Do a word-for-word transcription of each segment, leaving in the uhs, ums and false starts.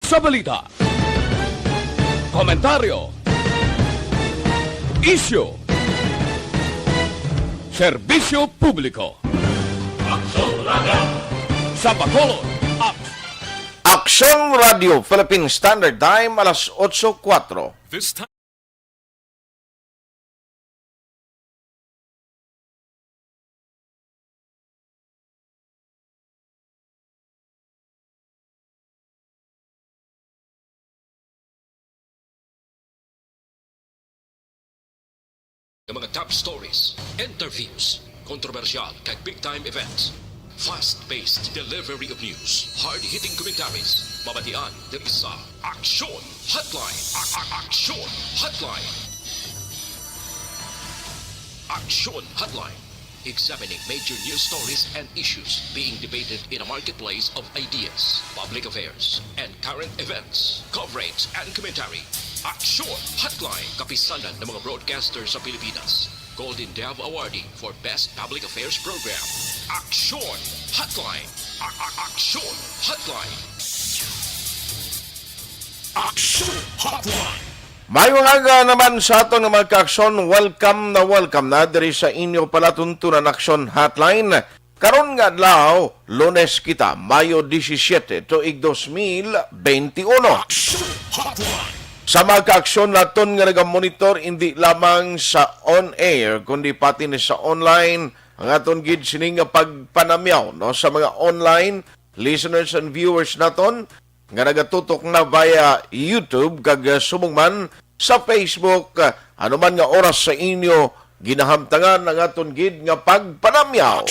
Sa balita, komentaryo, isyu, serbisyo publiko. Aksyon Radio. Sa Bacolod, Ak- Aksyon Radio Philippine Standard Time, alas otso kuwatro. This time. Nga mga top stories, interviews, kontrobersyal kag big time events. Fast-paced delivery of news, hard-hitting commentaries, mabatian diri sa Aksyon Hotline. A- a- Aksyon Hotline. Aksyon Hotline. Examining major news stories and issues being debated in a marketplace of ideas, public affairs, and current events. Coverage and commentary. Aksyon Hotline. Kapisanan ng mga broadcaster sa Pilipinas. Golden Dove Awardee for Best Public Affairs Program. Aksyon Hotline. A- a- Aksyon Hotline. Aksyon Hotline. Maayong aga naman sa aton nga mga kaaksyon. Welcome na welcome na diri sa inyo palatuntunan Aksyon Hotline. Karon nga adlaw, Lunes kita, Mayo disisiete, tuig dos mil benti uno. Aksyon Hotline. Sa mga kaaksyon naton nga nagamonitor, hindi lamang sa on-air, kundi pati ni sa online, ang aton gid sini nga pagpanamyaw, no, sa mga online listeners and viewers naton nga nagatutok na via YouTube kag, uh, subong man sa Facebook, uh, anuman nga oras sa inyo ginahamtangan ang aton gid nga pagpanamyaw.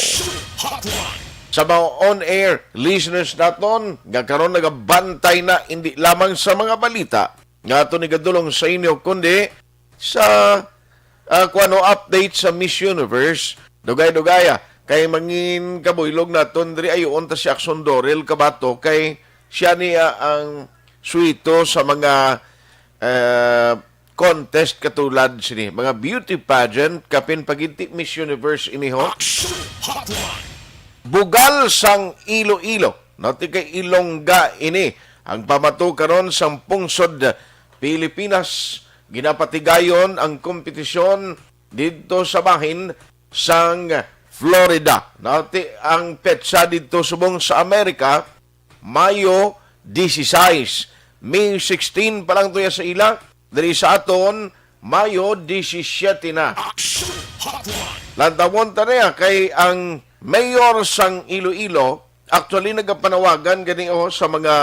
Sa mga on-air listeners naton nga karon nagabantay na hindi lamang sa mga balita nga aton igadulong sa inyo, kundi sa, ah, kuwano, update sa Miss Universe. Dugay-dugaya kay mangin kabuylog naton diri, ayuon ta si Aksyon Dorel Kabato kay siya niya ang suwito sa mga, eh, contest katulad sini, mga beauty pageant, kapin paginti Miss Universe ini, ho. Action Hotline. Bugal sang Iloilo, no, ti kay Ilongga ini. Ang pamato karon sang pungsod Pilipinas, ginapatigayon ang kompetisyon didto sa bahin sang Florida. No, ti ang petsa didto subong sa Amerika, Mayo dieciséis. May sixteen pa lang tuya sa ila. Diri sa aton, Mayo disisiete na. Action Hotline. Lantawon ta niya kay ang mayor sang Iloilo, actually, nagapanawagan gani, oh, sa mga,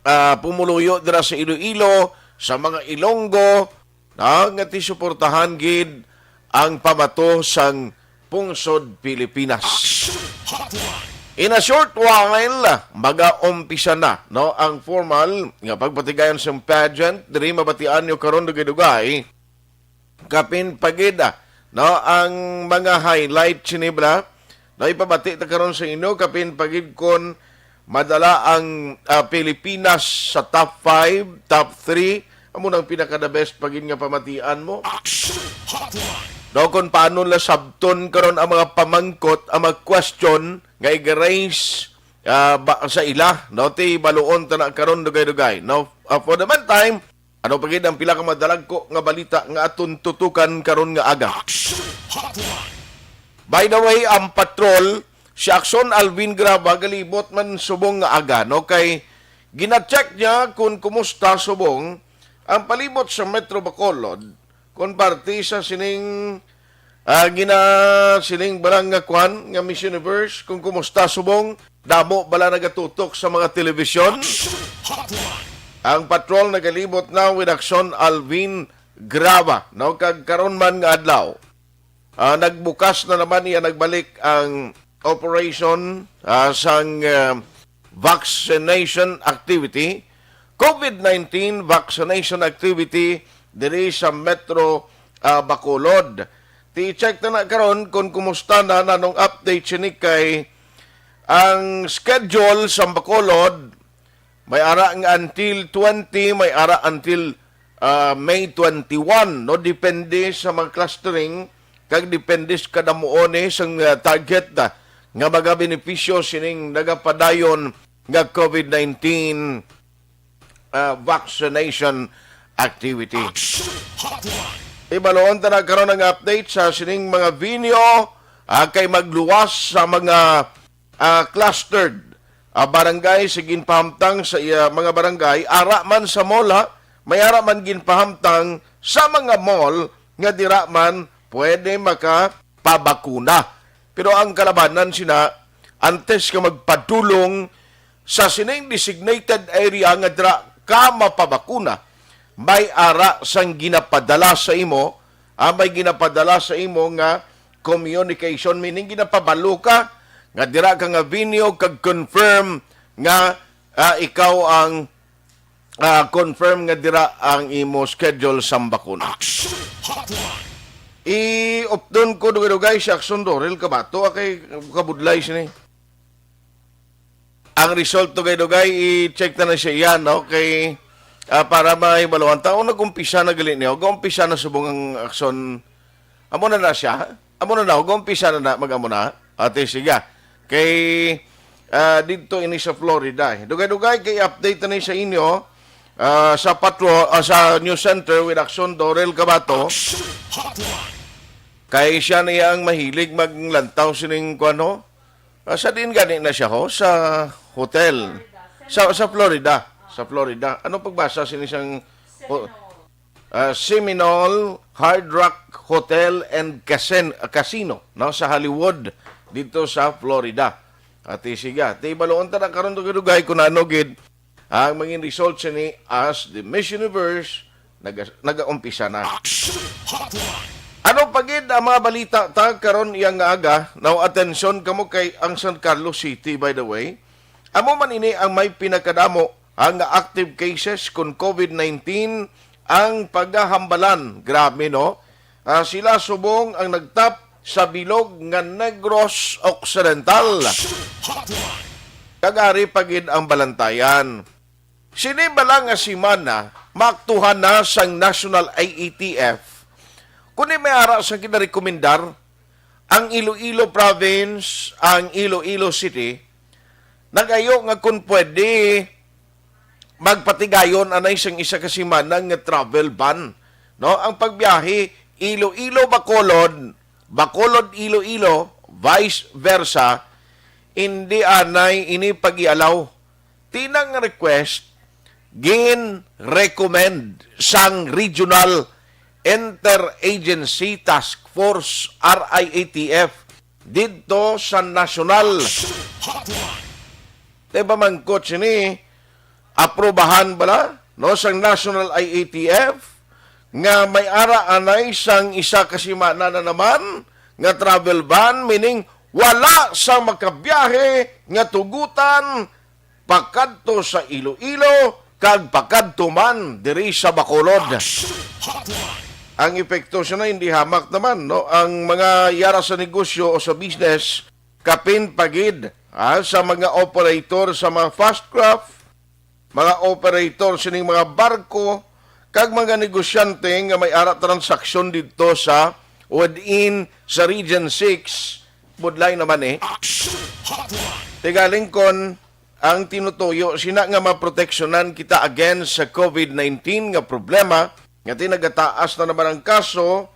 ah, pumuluyo dira sa Iloilo, sa mga Ilonggo, na nga ti suportahan gid ang pamato sang pungsod Pilipinas. Action Hotline. In a short while, mag-aumpisa na, no, ang formal nga pagpatigayon sang pageant. Diri mabatian nyo karon dugay-dugay. Kapin pa gid, ah, no, ang mga highlight sini, bala, no, ipabati ta karon sa inyo, kapin pa gid kon madala ang, ah, Pilipinas sa top five, top three, amo nang pinaka the best pa gid nga pamatian mo. Action Hotline. No, kung paano nila sabton karon ang mga pamangkot, ang mga question nga i-raise, ah, ba, sa ila, no? Ti baluon ta na karon dugay-dugay, no? Ah, for the meantime, ano pa gid ang pila ka madalagko nga balita nga aton tutukan karon nga aga? Action Hotline. By the way, ang patrol, si Aksyon Alvin Graba, galibot man subong nga aga, no? Kay gina-check niya kung kumusta subong ang palibot sa Metro Bacolod, kung parte sa sining, ah, gina-, sining barang nga kwan, nga Miss Universe, kung kumusta subong, damo bala nagatutok sa mga telebisyon. Action Hotline. Ang patrol nagalibot na with Aksyon Alvin Graba, no? Kag karon man nga adlaw, ah, nagbukas na naman niya, nagbalik ang operation, ah, sang, ah, vaccination activity, covid nineteen vaccination activity diri sa Metro, ah, Bacolod. Ti check ta na karon kung kumusta na, nanong update sini kay ang schedule sa Bacolod, may ara nga until twenty, may ara until, ah, May twenty-one, no? Depende sa mga clustering, kag depende sa kadamuon, eh, sang, ah, target, ah, nga magabenepisyo sining nagapadayon nga COVID nineteen, ah, vaccination activity. Ibaluon ta na karon ang update sa sining mga venue, ah, kay magluwas sa mga, ah, clustered, ah, barangay sa ginpahamtang sa iya mga barangay, ara man sa mall, ha, may ara man ginpahamtang sa mga mall nga dira man pwede makapabakuna. Pero ang kalabanan sina, antes ka magpadulong sa sining designated area nga dira ka mapabakuna, may ara sang ginapadala sa imo, ah, may ginapadala sa imo nga communication, meaning ginapabalo ka nga dira ka nga venue kag confirm nga, ah, ikaw ang, ah, confirm nga dira ang imo schedule sang bakuna. Action Hotline. I-updon ko dugay-dugay si Action Dorel Kabato, ah, kay kabudlay sini. Ang result, dugay-dugay, i-check na na siya yan, no? Kay, ah, para mahibaluan ta, o nag-umpisa na gali niya, o ga-umpisa na subong ang Action. Amo na na siya? Amo na na, o ga-umpisa na na, mag-amo na. Ate, sige. Kay, ah, didto ini sa Florida, eh. Dugay-dugay, kay update na ni sa inyo, ah, sa patro, ah, sa News Center with Action Dorel Kabato. Action Hotline. Kay siya niya ang mahilig maglantaw sining kuwan, ho? Ah, sa diin gani na siya, ho? Sa hotel. Sa, sa Florida. Sa Florida. Ano pagbasa sini sang ho-, ah, Seminole Hard Rock Hotel and Casen-, ah, Casino, no? Sa Hollywood, dito sa Florida. Ati siga. Ti baloon ta na karon dugay-dugay kung ano gid ang mangin result sini as the Miss Universe naga-, nagaumpisa na. Action Hotline. Ano pa gid ang mga balita ta karon iyang nga aga? Now, atensyon kamo kay ang San Carlos City, by the way, amo man ini ang may pinakadamo, ah, nga active cases kun COVID nineteen ang pagahambalan. Grabe, no? Ah, sila subong ang nagtap sa bilog nga Negros Occidental. Action Hotline. Kag ari pa gid ang balantayan. Sini bala nga semana, maaktuhan na sang National I A T F, kundi may ara sang ginarekomendar ang Iloilo Province, ang Iloilo City, nagayo nga kun pwede, magpatigayon anay sang isa ka semana nga travel ban, no? Ang pagbiyahe Iloilo-Bacolod, Bacolod-Iloilo, vice versa, hindi anay ini pag-ialaw. Tinang request gin-recommend sang Regional Interagency Task Force, R I A T F, didto sa nasyonal. Te, pamangkot sini, aprobahan bala, no, sang National I A T F nga may ara anay sang isa ka semana na naman nga travel ban, meaning wala sa makabiyahe nga tugutan pakadto sa Iloilo kag pakadto man diri sa Bacolod. Ang epekto sina hindi hamak naman, no? Ang mga yara sa negosyo o sa business, kapin pa gid, ah, sa mga operator sa mga fast craft, mga operator sining mga barko, kag mga negosyante nga may ara transaksyon didto sa within sa Region six, budlay naman, eh. Action Hotline. Tigaling kon ang tinutuyo sina nga maproteksyonan kita against sa COVID nineteen nga problema, nga tinagataas na naman ang kaso,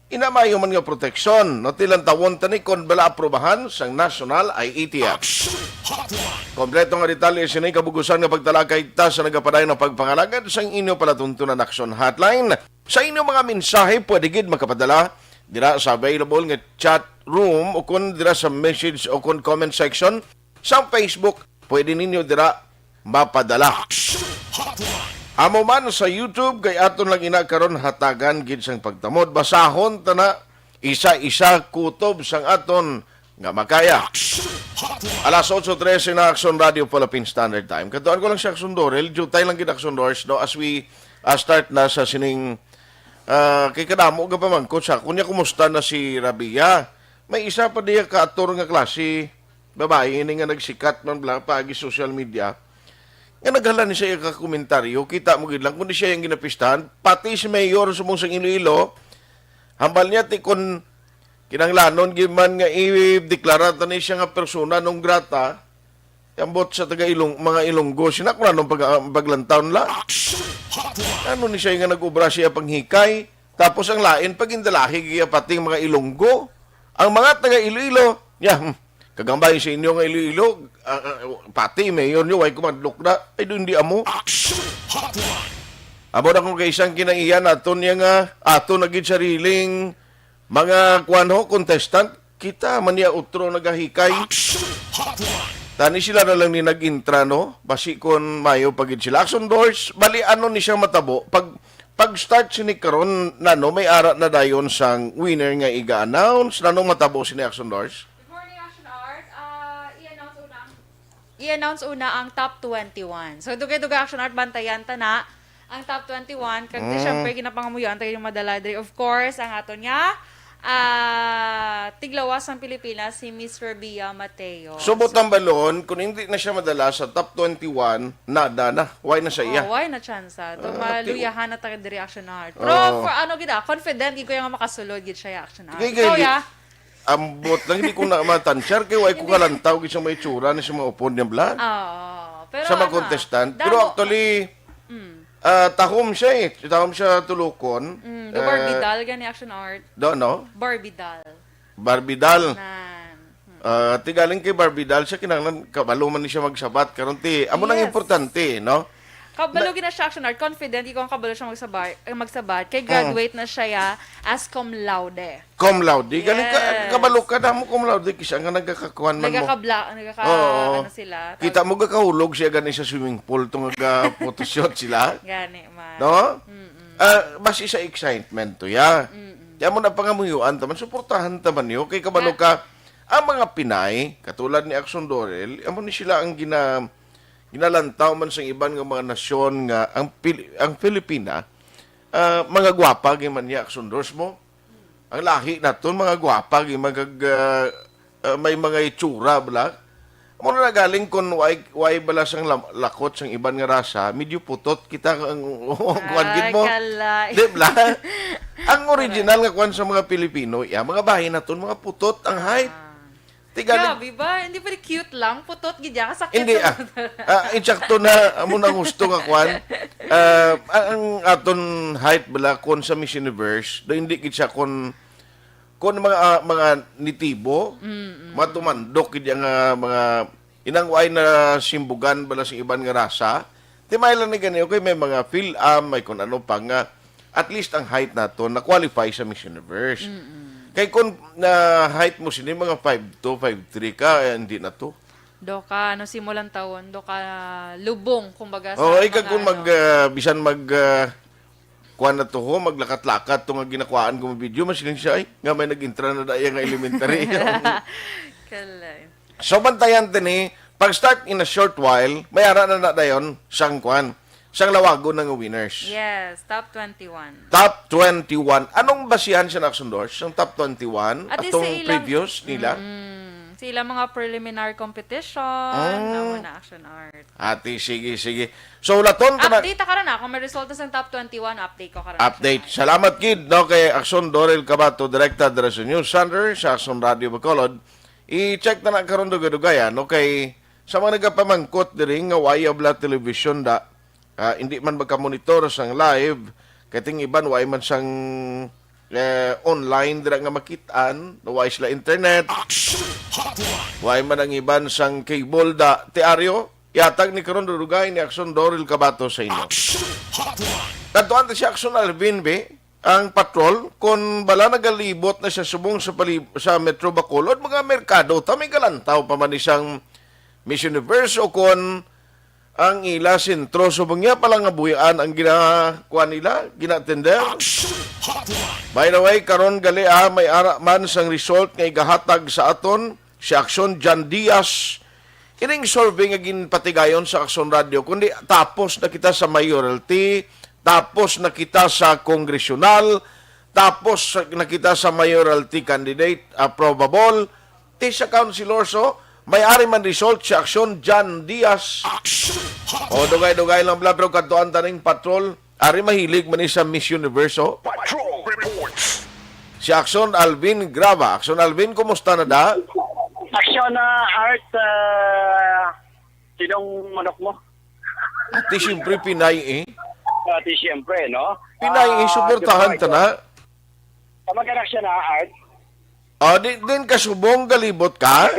ina mayo man nga proteksyon, no, tilantawon tani kon bala aprobahan sang National I A T F. Action Hotline. Kompleto nga detalye sini kabugusan nga pagtalakay ta sa nagapadayon nga pagpangalagad sang inyo palatuntunan Action Hotline. Sa inyo mga mensahe, pwede gid makapadala dira sa available nga chat room o kon dira sa message o kon comment section sa Facebook, pwede ninyo dira mapadala. Action Hotline. Amo man sa YouTube, kay aton lang ina karon hatagan gid sang pagtamod. Basahon ta na isa-isa kutob sang aton nga makaya. Action Hotline. Alas otso trese na, Action Radio Philippine Standard Time. Katuan ko lang si Action Dorel, jutay lang gid Action Dors, no? As we, ah, start na sa sining, ah, kay kadamo ga pamangkot sa kunya, kumusta na si Rabia? May isa pa diya ka ator nga klase, babae ini nga nagsikat man bala paagi social media, nga naghala ni siya ka komentaryo, kita mo gid lang, kundi siya ang ginapistahan, pati si Mayor subong sang Iloilo, hambal niya ti kun kinahanglanon gid man nga i-deklara ta ni siya nga persona non grata, Ambot sa taga Ilong, mga Ilonggo, sina ko nanong pag, paglantaw nila. Ano ni siya nga nag-obra siya panghikay? Tapos ang lain, pag indalahi, iya pating mga Ilonggo. Ang mga taga Iloilo, ya, hmm, kagambay sa inyo nga Iloilo, ah, ah, pati mayor nyo, way kumadlok na, ay doon di amo. Amo na kung kaisang kinaiya naton niya nga ato na gid sariling mga kuwan ho, contestant, kita man niya utro nagahikay. Tani sila na lang ni nag-intra, no? Basi kon mayo pa gid sila. Action Doors, bali ano ni siya matabo? Pag, pag start sini karon, nano, may ara na dayon sang winner nga iga-announce. Nano matabo sini Action Doors? Good morning, Action Art. Ah, i-announce una ang, i-announce una ang top twenty-one. So, dugay-dugay, Action Art, bantayan ta na ang top twenty-one. Kag, mm, syempre, ginapangamuyoan ta yung madala diri. Of course, ang aton nga, ah, tiglawas sang Pilipinas, si Miss Rabia Mateo. So, butang balon, kung hindi na siya madala sa top twenty-one, nada na. Why na sa iya? Oh, why na chance, ah? To, ah, maluyahan na taga diri, Action Art. Pero, oh, for ano gid, ah, confident gid ko yung makasulod gid siya, Action Art. Sige, ikaw, sige, ya? Ambot lang, hindi ko na matansyar kay way ko kalantaw gid sa may itsura ni sa mga upod niya, bla. Oo. Pero sa mga ano, contestant. Pero damo actually, mm, ah, tahom siya eh. Tahom siya tulukon. Mm, do, ah, Barbie doll gani, Action Art. Do, no? Barbie doll. Barbie doll. Nan. Mm. Ah, ti galing kay Barbie doll siya, kinahanglan kabalo man ni siya magsabat. Karon ti, amo nang, yes, importante, no? Kabalo na gid na siya, Action Art. Confident, ikaw ang kabalo siya magsabat, eh, magsabat. Kay, mm, graduate na siya, ya, as cum laude. Cum laude. Galing ka, yes, kabalo ka, damo cum laude, kisa nga nagkakakuan man mo. Nagkakabla-, nagkaka-, oo, ano sila, kita tawag mo, gakahulog siya gani sa swimming pool, tong naga-photoshoot sila. Gani man. No? Mm-mm. Ah, basi sa excitement to, ya. Mm-mm. Kaya mo na pangamuyuan, taman, suportahan taman niyo. Kay kabalo, ah, ka, ang mga Pinay, katulad ni Action Dorel, amo ni sila ang gina-, ginalantaw man sa iban nga mga nasyon nga ang Pil-, ang Pilipina, ah, mga gwapa, gid man niya, Action Doors mo. Ang lahi naton, mga gwapa, gid, magag-, ah, ah, may mga itsura, bala. Amo na galing kung why, why bala sang lam-, lakot sang iban nga rasa, medyo putot kita ang, kuwan gid mo. Ay, kalay. Di bala? Ang original nga kuwan sa mga Pilipino, ya, mga bahin naton, mga putot ang height. Ah. Ti galing. Grabe ba? Hindi pwede cute lang. Putot gid ya. Kasakit. Hindi, sa ah. Ah, insakto na, amo na gusto nga kwan. Ah, ang, ang aton height bala kon sa Miss Universe, do hindi gid siya kon, kon mga, ah, mga nitibo, mm, mm, mga tumandok gid ya nga mga inang way na simbugan bala sa iban nga rasa. Ti may lang ni gani, okay, may mga Fil-Am, may kun ano pa nga at least ang height nato na-qualify sa Miss Universe. Mm-mm. Kay kung na height mo sini mga five two, five three ka, eh, hindi na to. Do ka, ano, simulan tawon, do ka lubong, kumbaga, sa, oh, ikaw mga kung mag, ano, ah, bisan mag, ah, kuwan na to ho, maglakat-lakat to nga ginakuhaan ko mo video, masiling siya, ay, nga may nag-intra na daya nga elementary. Kalay. So, bantayan tini, pag-start in a short while, may ara na na dayon sang kwan, sang lawagon na nga winners. Yes, top twenty-one. Top twenty-one. Anong basihan siya, Action Doors? Ang top twenty-one? At least atong sa ilang previous nila? Mm, sa ilang mga preliminary competition, ah, amo na, Action Art. Ati, sige, sige. So, laton ka na. Update ta karon, ah. Kung may resulta sa top twenty-one, update ko karon, update. Action Art. Salamat, kid, no, kay Action Dorel Cabato, direkta dira sa News Center sa Action Radio Bacolod. I-check na na karon dugay-dugay, ano, kay sa mga nagapamangkot diri nga way abla television da, ah, hindi man magkamonitor sang live, kay ting iban way man sang, eh, online dira nga makit-an, way sila internet. Action Hotline. Way man ang iban sang cable da, ti Aryo, ihatag ni karon dugay ni Action Dorel Cabato sa inyo. Action Hotline. Kadtuan ta si Action Alvin, be. Ang patrol, kon bala nagalibot na siya subong sa palib-, sa Metro Bacolod, mga merkado, ta may galantaw pa man isang Miss Universe o kon ang ila sentro subong niya pala nga buhian ang ginakuan nila, gina-attender. Action Hotline. By the way, karon gali, ah, may ara man sang result nga igahatag sa aton si Action John Diaz. Ining survey nga ginpatigayon sa Action Radio, kundi tapos na kita sa mayoralty, tapos na kita sa congressional, tapos na kita sa mayoralty candidate, ah, probable, ti sa councilor, so, may ari man result sa Action John Diaz. Action Hotline. O, dugay-dugay lang, bla, pero kadtuan taning patrol. Ari mahilig man ni sa Miss Universe, oh. Patrol Reports. Si Action Alvin Grava. Action Alvin, kumusta na da? Action, ah, Art, ah, Sinong manok mo? Ati, siyempre, Pinay eh. Ati, siyempre, no? Pinay eh, Ah, suportahan ta na. Kamag-anak siya na, Art. Ah, di, din ka subong, galibot ka?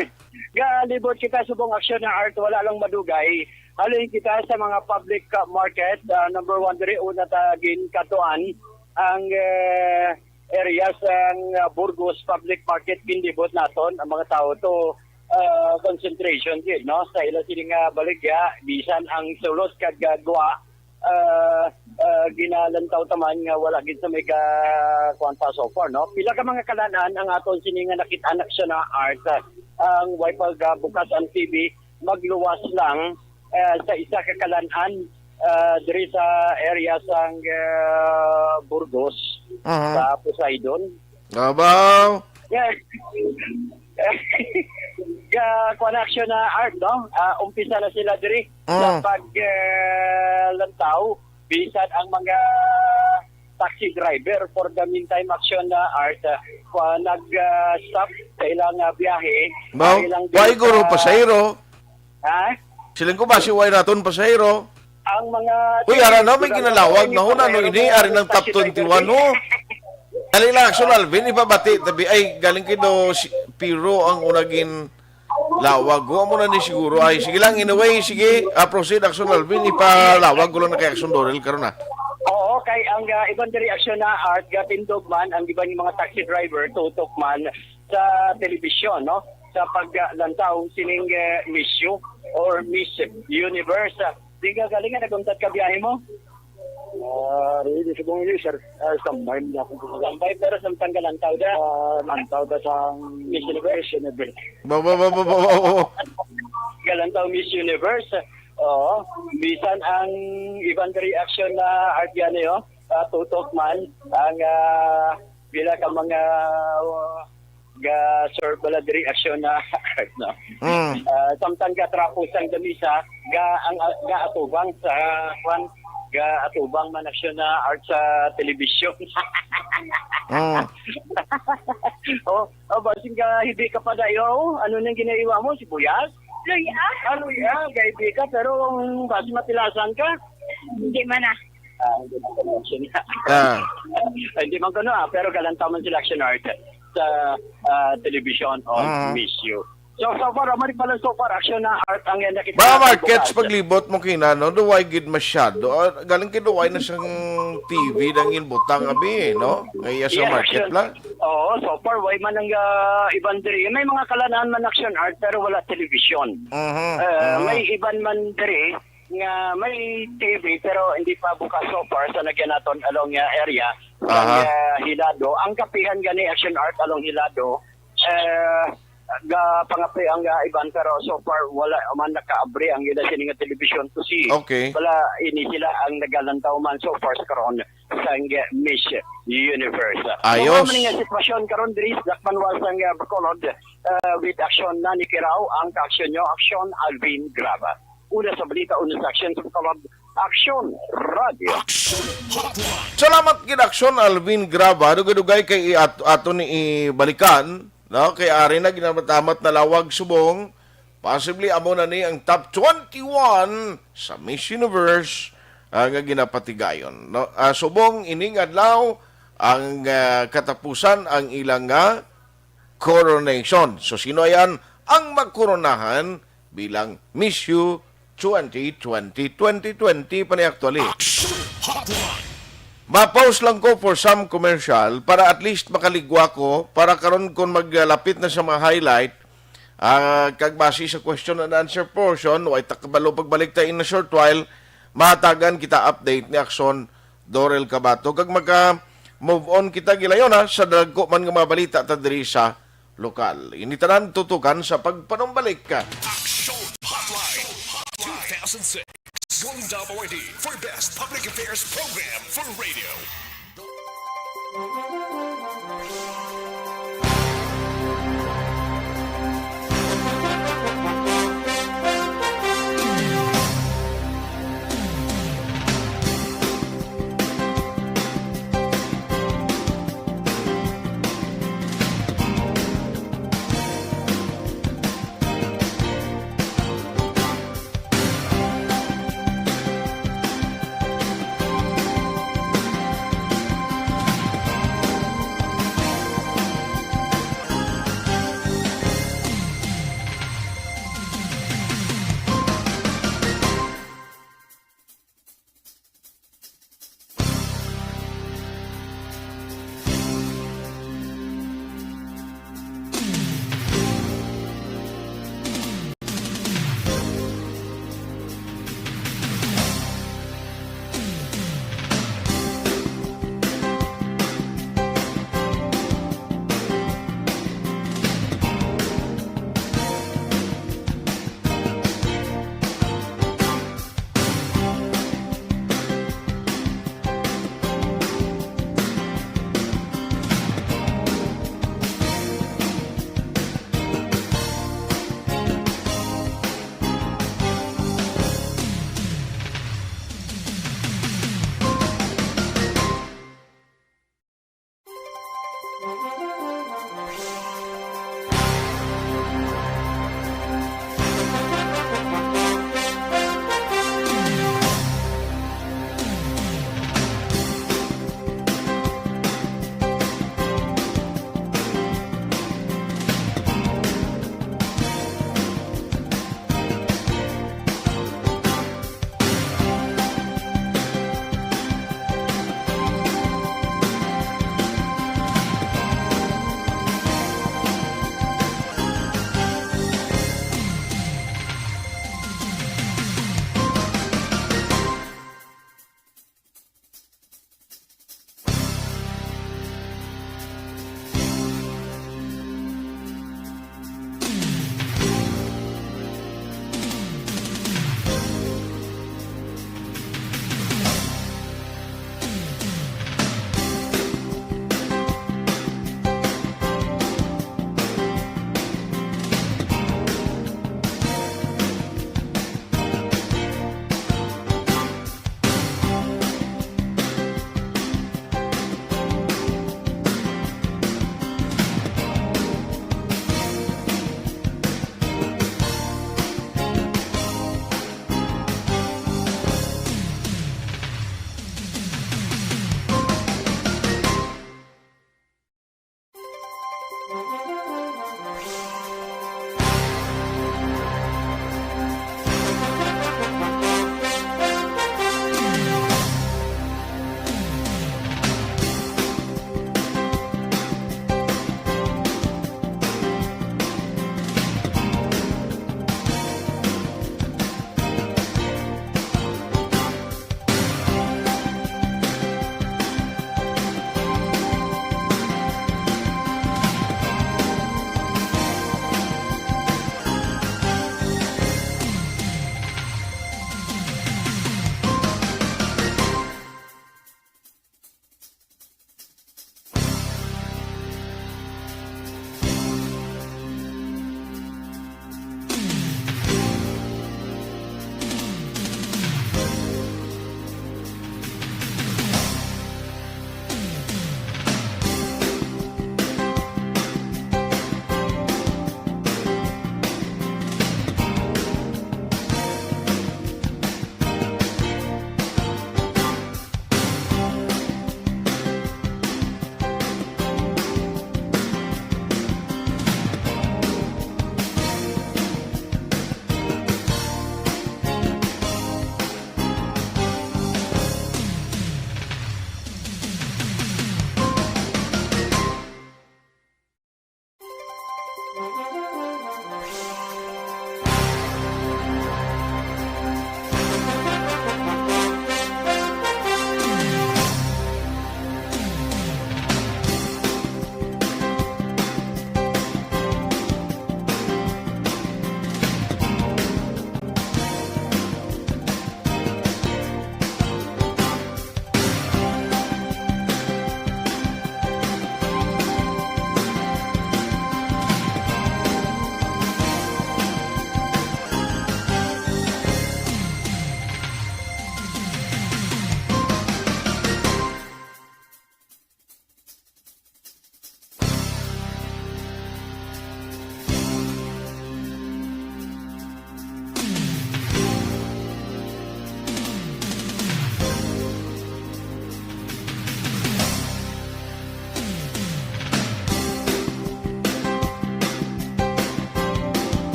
Galibot kita subong aksyon na, Art, wala lang madugay. Halin kita sa mga public, ah, market, ah, number one diri, una ta ginkatuan ang, eh, area sang, ah, Burgos Public Market, ginlibot naton ang mga tao to, ah, concentration gid, no, sa ila sini nga baligya, bisan ang sulod kag, ah, gwa, ah, ah, ginalantaw ta man nga wala gid sa may ka-, kuwan pa so far, no? Pila ka mga kalan-an ang aton sini nga nakit-an na siya na, Art, ah, ang way pag, ah, bukas ang T V, magluwas lang, ah, sa isa ka kalan-an, ah, diri sa area sang, ah, Burgos, Mhm. sa Poseidon. Abaw. Yes. Ga, kuwan na aksyon na, Art, no? Ah, umpisa na sila diri sa Mm. pag, eh, lantaw. Bisan ang mga taxi driver, for the meantime, aksyon na, Art, ah, kuwan, nag, ah, stop sa ilang, ah, biyahe, Baw, sa ilang way guro, pasahero. Ha? Siling ko ba si way naton pasahero? Ang mga Uy, ara na, may ginalawag na, huna, no, ini, ari ng top twenty-one, no? Dali lang, Action Alvin, ipabati, tabi, ay, galing kay do, si, Piro ang una gin lawag. Wa mo na ni siguro, ay, sige lang, anyway, sige, ah, proceed, Action Alvin, ipalawag ko lang na kay Action Dorel, karon na. Oo, kay ang, ah, iban diri aksyon na, Art, gatindog man, ang iban yung mga taxi driver, tutok man, sa telebisyon, no? Sa paglantaw sining, eh, Miss U or Miss Universe. Di ka galing nga nag-untat ka biyahe mo? Ah, di, di subong yun, sir. Ah, tambay mo na akong Tambay, pero samtang galantaw da. Ah, lantaw da sa Miss Universe. Miss Universe. Ba, ba, ba, ba, ba, ba, ba. Galantaw Miss Universe. Oo. Bisan ang iban reaction na art yan, eh, oh. Ah, tutok man ang, ah, pila ka mga, uh, ga-serve bala diri aksyon na art, no? Mm. Ah, samtang gatrapos ang gamisa, ga, ang, ah, gaatubang sa, kwan, gaatubang man aksyon na art sa telebisyon. Mm. Oh, oh, basing ka, hindi ka pa dayo. Ano nang ginaiwa mo? Sibuyas? Luya? Ah, luya. Gaibi ka, pero, um, basi matilasan ka. Hindi man, ah. Ah, hindi man ko mention. Ah. Ay, hindi man ko, no, ah, pero galantaw man sila action art sa, ah, television on Mm. Miss You. So, so far, ah, mali pala, so far, action na art ang yan nakita Ba, natin Mark, bukas. Paglibot mo kina, no? Duway gid masyado. Ah, galing kay duway na sang T V nang inbutang abi, eh, no? Kaya sa Yeah, market action. Lang. Oo, so far, way man ang, ah, iban diri. May mga kalanaan man action art, pero wala television. Mhm, Eh, mhm. May iban man diri, nga may T V pero hindi pa bukas so far sa nagyan naton along, ah, area, Aha. Ang, ah, Hilado. Ang kapihan gani action art along Hilado, eh, ga pangapi ang, ah, iban, pero so far wala man nakaabri ang ila sini nga television to see. Okay. Wala ini sila ang nagalantaw man so far sa karon sang Miss Universe. Ayos. Mao man nga sitwasyon karon diri sa Dakbanwa sang, ah, Bacolod, ah, with action na ni Kirao ang kaaksyon nyo, action Alvin Graba. Una sa balita, una sa aksyon sa Bacolod, Aksyon Radio. Action Hotline. Salamat gid, Aksyon Alvin Graba. Dugay-dugay kay i-, at-, ato ni ibalikan, no? Kay ari na ginamatamat na lawag subong. Possibly amo na ni ang top twenty-one sa Miss Universe, ah, nga ginapatigayon, no? Ah, subong ining adlaw ang, ah, katapusan ang ilang, ah, coronation. So, sino ayan ang magkoronahan bilang Miss You twenty twenty, twenty twenty pa ni actually? Action Hotline. Ma-pause lang ko for some commercial para at least makaligwa ko para karon kung maglapit na sa mga highlight, ah, kag base sa question and answer portion, way ta kabalo pagbalik ta in a short while, mahatagan kita update ni Akson Dorel Cabato, kag maka-move on kita gilayon, ha, sa dagko man nga mga balita ta diri sa lokal. Ini tanan tutukan sa pagpanumbalik. Action Hotline two thousand six. Golden Dub Awardee for Best Public Affairs Program for Radio.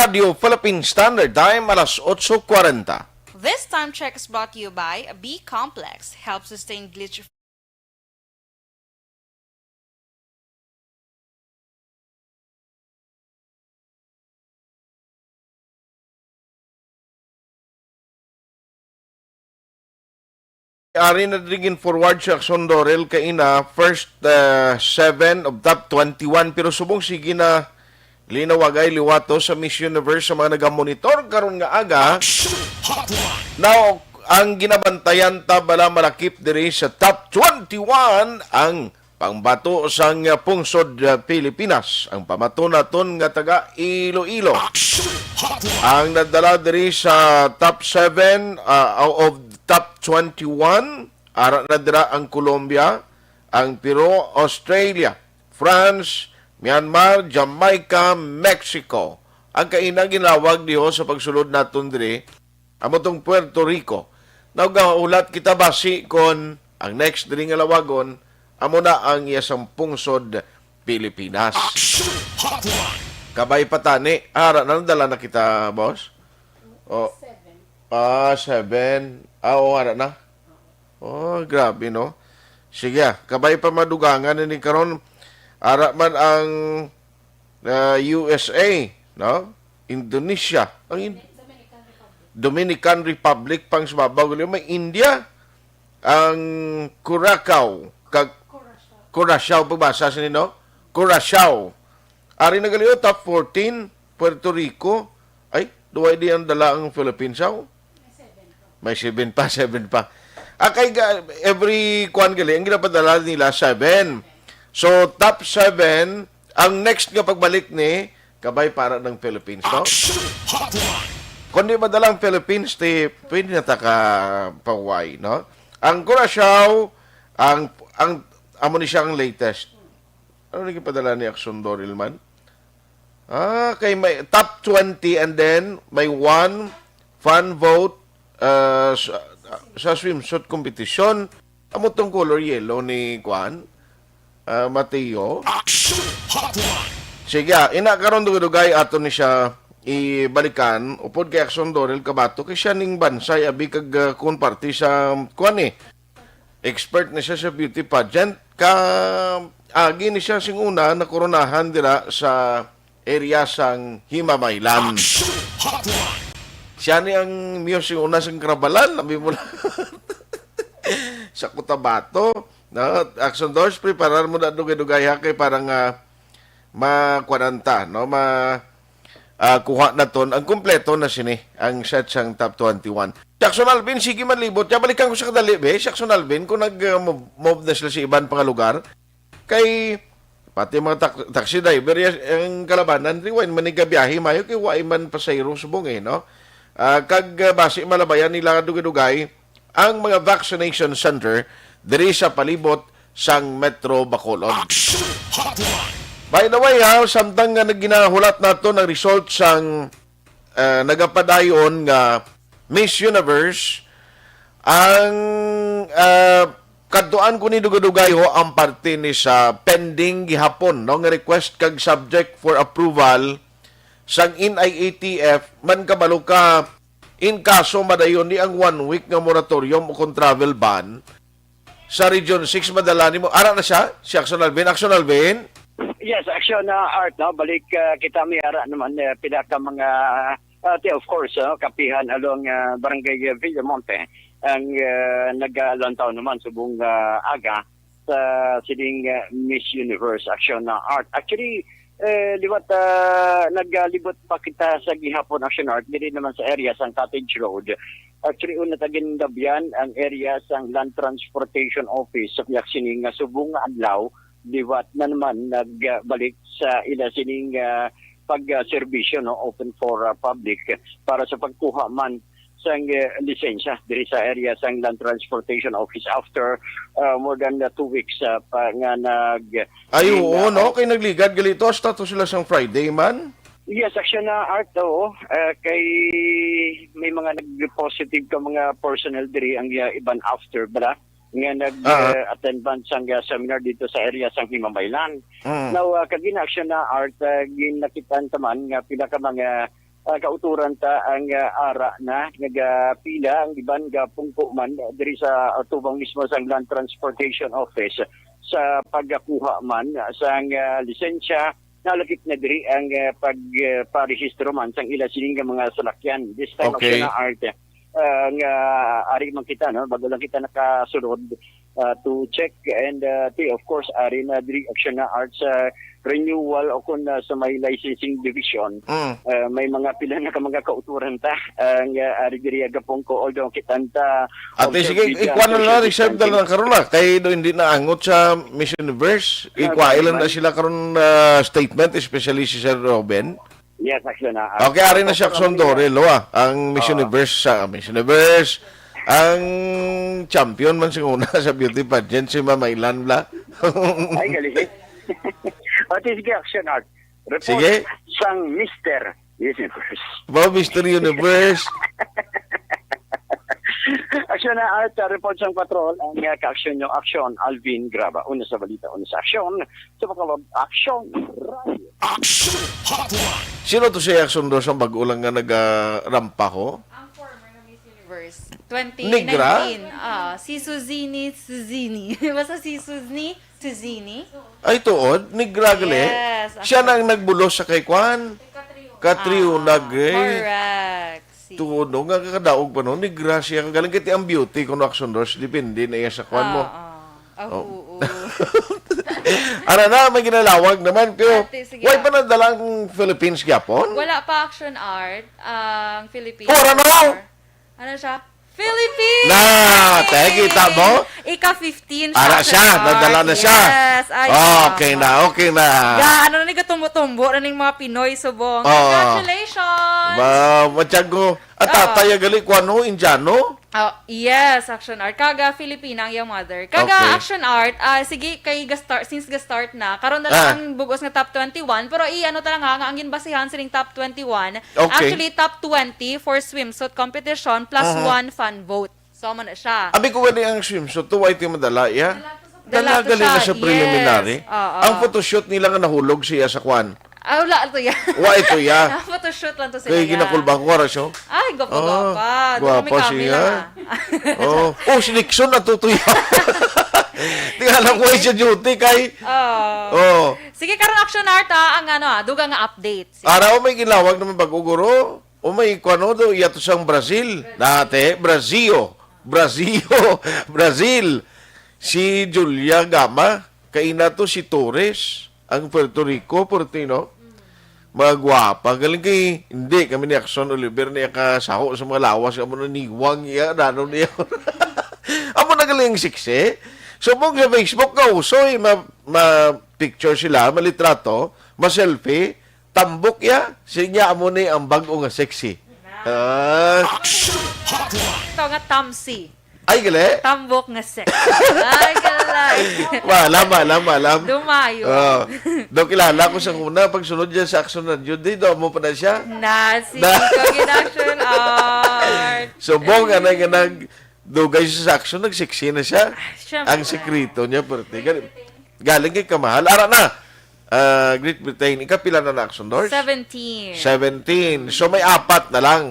Radio Philippine Standard Time, alas otso kwarenta. This time check is brought to you by B Complex. Help sustain glitch Ari na diri gin-forward sa Aksyon Dorel kaina, first, uh, seven of top twenty-one, pero subong sige na linawagay liwato sa Miss Universe sa mga nagamonitor karon nga aga. Now, ang ginabantayan ta bala malakip diri sa top twenty-one ang pangbato sang, uh, pungsod, uh, Pilipinas, ang pamato naton nga taga Iloilo. Ang nadala diri sa top seven, uh, of top twenty-one, ara na dira ang Colombia, ang Peru, Australia, France, Myanmar, Jamaica, Mexico. Ang kaina ginlawag diho sa pagsulod naton diri, amo tong Puerto Rico. Nagahulat kita basi kon ang next diri nga lawagon amo na ang iya sang pungsod Pilipinas. Action Hotline! Kabay pa tani. Ara na, nadala na kita, boss. Oh. Ah, seven. Ah, oo, ara na. Oh, grabe, no? Sige, ah, kabay pa madugangan ini karon. Ara man ang, ah, U S A, no? Indonesia, ang In-, Dominican Republic pang subabaw gali, may India, ang Curacao, kag Curaçao pagbasa sa nino? Curaçao. Ari na gali, oh, top fourteen, Puerto Rico. Ay, duway di ang dala ang Philippines, aw? May seven pa, seven pa. Ah, kay ga-, every kuan gali, ang ginapadala nila, seven. So, top seven, ang next nga pagbalik ni, kabay para ng Philippines, no? Action Hotline! Kung di madala ang Philippines, ti, pwede na ta ka pahuway, no? Ang Curaçao, ang, ang, amo ni siya ang latest. Ano ni gipadala ni Aksyon Doril man? Ah, kay may top twenty and then may one fan vote, uh, sa, sa swimsuit competition. Amo tong color yellow ni kuan, ah, Mateo. Action Hotline! Sige, ah, ina karon dugay-dugay ato ni siya ibalikan upod kay Aksyon Dorel Cabato, kay siya ning bansay abi kag, ah, kun parte sa, kuan, eh, expert na siya sa beauty pageant. Ka, agi ni siya sing una nakoronahan dira sa area sang Himamaylan. Siya ni ang muse sing una sang Karabalan, abi mo lang. Sa Cotabato, no? Action Doors, preparar mo na dugay-dugay ha, kay parang, ah, makuanan ta, no? Ma, ah, kuha naton ang kumpleto na sini, ang set sang top twenty-one. Jackson Alvin, sige man libot. Kaya balikan ko sa kadali, be. Jackson Alvin, kung nag, ah, move, move na sila sa iban pa nga lugar. Kay, pati mga tak-, taxi driver, ya-, ang kalabanan, rewind man ni gabiyahe, mayo kay wa man pasahero subong eh, no? Ah, kag, ah, basi malabayan nila dugay-dugay ang mga vaccination center diri sa palibot sang Metro Bacolod. Action Hotline. By the way, ha, samtang nga naginahulat nato ang result sang, ah, nagapadayon nga Miss Universe, ang, ah, kadtuan ko ni dugay-dugay ho ang parte ni sa pending gihapon, no, nga request kag subject for approval sang N I A T F, man kabalo ka, in kaso madayon ni ang one week nga moratorium o kung travel ban sa Region six, madala nimo. Ara na siya, si Action Alvin. Action Alvin? Yes, Action, ah, Art, no? Balik, ah, kita may ara naman, eh, pila ka mga, ah, ti, of course, ah, kapihan along, ah, Barangay, ah, Villamonte ang, ah, nagalantaw naman subong, ah, aga sa sining, ah, Miss Universe Action na Art. Actually, eh, liwat, ah, nagalibot pa kita sa gihapon Action Art, diri naman sa area sang Cottage Road. Actually, una ta gindabyan ang area sang Land Transportation Office sa pihak sini nga subong nga adlaw, liwat na naman nagbalik sa ila sining, ah, pag-serbisyo, no, open for, ah, public para sa pagkuha man sang, eh, lisensya diri sa area sang Land Transportation Office after, ah, more than, ah, two weeks, ah, pa, nga nag Ay, in, oo, ah, no? Kay nagligad gali to, hasta to sila sang Friday man. Yes, Action na Art, oo. Ah, kay may mga nag-positive ka mga personnel diri ang, ah, iban after, bala, nga nag, Ah. ah, attend man sang, ah, seminar dito sa area sang Himamaylan. Mm. Now, ah, kag in Action na Art, ah, ginakitaan ta man nga pila ka mga, ah, kauturan ta ang, ah, ara na nagapila, ang iban gapungko man diri sa atubang mismo sang Land Transportation Office sa pagkakuha man sang, ah, lisensya. Nalakip na diri ang, ah, pag, ah, parehistro man sang ila sining nga mga salakyan. This time, Okay. Action na Art, ah, nga ari man kita, no? Bago lang kita nakasulod, ah, to check and, ah, ti, of course, ari na diri Action na Art sa renewal o kung, ah, sa may licensing division. Mm. Ah, may mga pila na ka mga kauturan ta, ah, nga ari diri agapon ko, although kita ta Ate, observe sige, media ikuha na social lang, reserve na distancing. Lang karon na. Kay do hindi na angot sa Miss Universe. Ah, Ikuha lang na man. Sila karon, ah, statement, especially si Sir Robin. Yes, Action na. Okay, ari na siya, Action Dorel, oh, ah. Ang Miss Oo. Universe, sa Miss Universe, ang champion man siguro na sa beauty pageant, si Ma'am Ailan, bla. Ay, galing. O, sige, Action Art. Report Sige. Sang Mister Universe. Ba, Mister Universe? Action na Art, uh, report sang patrol. Ang, uh, ka-action nyo, Action, Alvin Graba. Una sa balita, una sa aksyon. Sa Bacolod, Action Radio. Action Hotline. Sino to si Action Dos ang bago lang nga nagarampa ko? Ang former na Miss Universe, Negra? Twenty nineteen. Ah, si Suzini, Suzini. Basta si Suzni, Suzini. Ay, tuod? Negra gali? Yes, Siya ako. Na ang nagbulos sa kay Kwan? Kay Catriona Ah, Gray. Correct. Si Tuod, no? Nga kakadaog pa, no? Negra siya. Kagaling kay ang beauty, kuno Action Dos, depende na iya sa kwan mo. Ah, ah. Ah, Oh. Oo. Ara na, may ginalawag naman. Pero, Ate, sige. Why pa nadala ang Philippines gyapon? Wala pa Action Art ang Philippines. Oh, ano? Ano siya? Philippines! Na, te, kita mo? Ika fifteen siya. Ara siya, nadala na siya. Yes, ay, Okay oo. Na, okay na. Ga, ano na ni, gatumbo-tumbo na ning mga Pinoy, subong. Oo. Congratulations! Ma, matyago. At Oo. Tatay, gali ko ano, Indiano? Oh, yes, Action Art. Kaga Filipina ang iyang mother. Kaga Okay. Action Art, ah, sige, kay ga-start, since ga-start na, karon na lang Ah. Ang bugos nga top twenty-one, pero i-ano ta lang ha, nga ang ginbasihan sining top twenty-one, Okay. Actually, top twenty for swimsuit competition plus Uh-huh. One fan vote. So, amo na siya. Abi ko gani ang swimsuit, to, why ti madala, iya? Dala Dala to gali siya, na sa preliminary. Yes. Oo. Ang photoshoot nila nga nahulog siya sa kwan. Ah, wala to, ya. Wa ito, ya. Ang photo photoshoot lang to sila, Kay ya. ginakulba ko, ara siya. Ay, gwapa, Ah, gwapa. Doon kami gwapa kami siya. lang, ah. Oh. Oh, si Nixon natutuya. Tingala ko siya duty kay Oh. Oh. Sige, karon, Action Art, ah, ang ano, ah, dugang nga update. Sige. Ara, o may ginlawag naman bag-o, guro. O may kuwano daw, iya to sang Brazil. Dati, Brazil. Brazil. Brazil. Si Julia Gama. Kaina to si Torres. Ang Puerto Rico, Portino. Mga gwapa. Galing kay, hindi, kami ni Action Oliver niya kasaho sa mga lawas. Amo na niwang iya, nano niya. Amo na galing sexy. Subong sa Facebook ka, usoy, ma, ma picture sila, malitrato, ma selfie, tambok ya, sinya amo ni ang bag-o nga sexy. Ah. Action Hotline. Ito nga tamsi. Ay, gali. Tambok nga sexy. Ay, gali. Wa, lama, lama, lam. Dumayo. Oh. Do kilala ko sa una, pagsunod niya sa Action na Judy, do mo pa na siya. Na, si Na. Ikaw gid, Action Art. Subong, anay nga nag-, dugay siya sa Action, nag-sexy na siya. Ah, syempre. Ang sekreto niya, perte. Gali-, galing kay kamahal. Ara na. Ah, Great Britain, ikapila na na Action Doors? Seventeen. Seventeen. So, may apat na lang.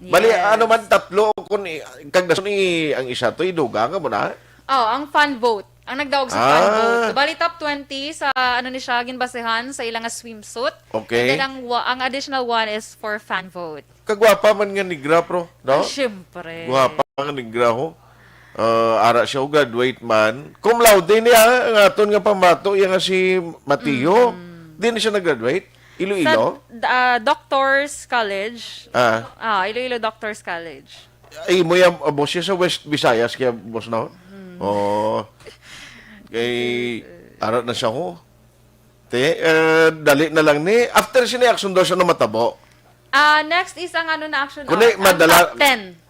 Bali, Yes. ano man, tatlo, kung i-, kag dason i-, ang isa to, iduga nga mo na? Oh, ang fan vote. Ang nagdaog sa fan Ah. vote. Bali, top twenty sa, ano ni siya, ginbasehan sa ilang nga swimsuit. Okay. And then, ang wa-, ang additional one is for fan vote. Kagwapa man nga negra, pro, no? Ah, syempre. Gwapa nga negra, ho. Ah, ara siya, ho, graduate man. Cum laude niya, ang aton nga pambato, iya nga si Mateo. Mm-mm. Di na siya nag-graduate? Iloilo? Sa, ah, Doctors College. Ah. Ah, Iloilo Doctors College. Ay, mo yan, ah, boss, siya sa West Visayas, kaya, boss, no? Mm. Oo. Kay, ara na siya, ho. Te, eh, dali na lang ni. After sini, Action Doors, ano matabo? Ah, next is ang ano na Action Kundi, Doors, ang madala-, top ten.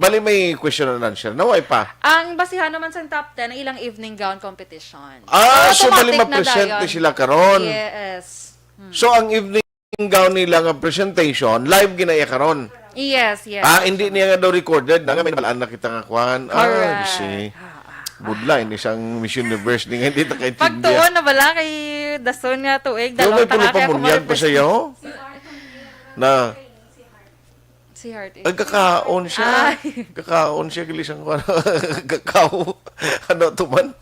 Bali, may question and answer na, way pa? Ang basihan naman sa top ten, ang ilang evening gown competition. Ah, so, bali, automatic na mapresente dayon. Sila karon. Yes. Hmm. So, ang evening gown nila nga presentation, live ginaya karon. Yes, yes. Ah, hindi niya nga daw recorded. Na nga, may balaan na kita nga kwan. Ah, Correct. Busy. Ah, ah. Budla, ini sang Miss Universe, di nga hindi ta kaintindihan. Pagtuon na bala kay dason nga tuig, Yung may dalawang pulo pa tarakya munyag pa kumarepresent. Sa'yo? Na. Si Heart Ang kakaon siya. Ay. Kakaon siya, gilisang ko. Kakao. Ano to man?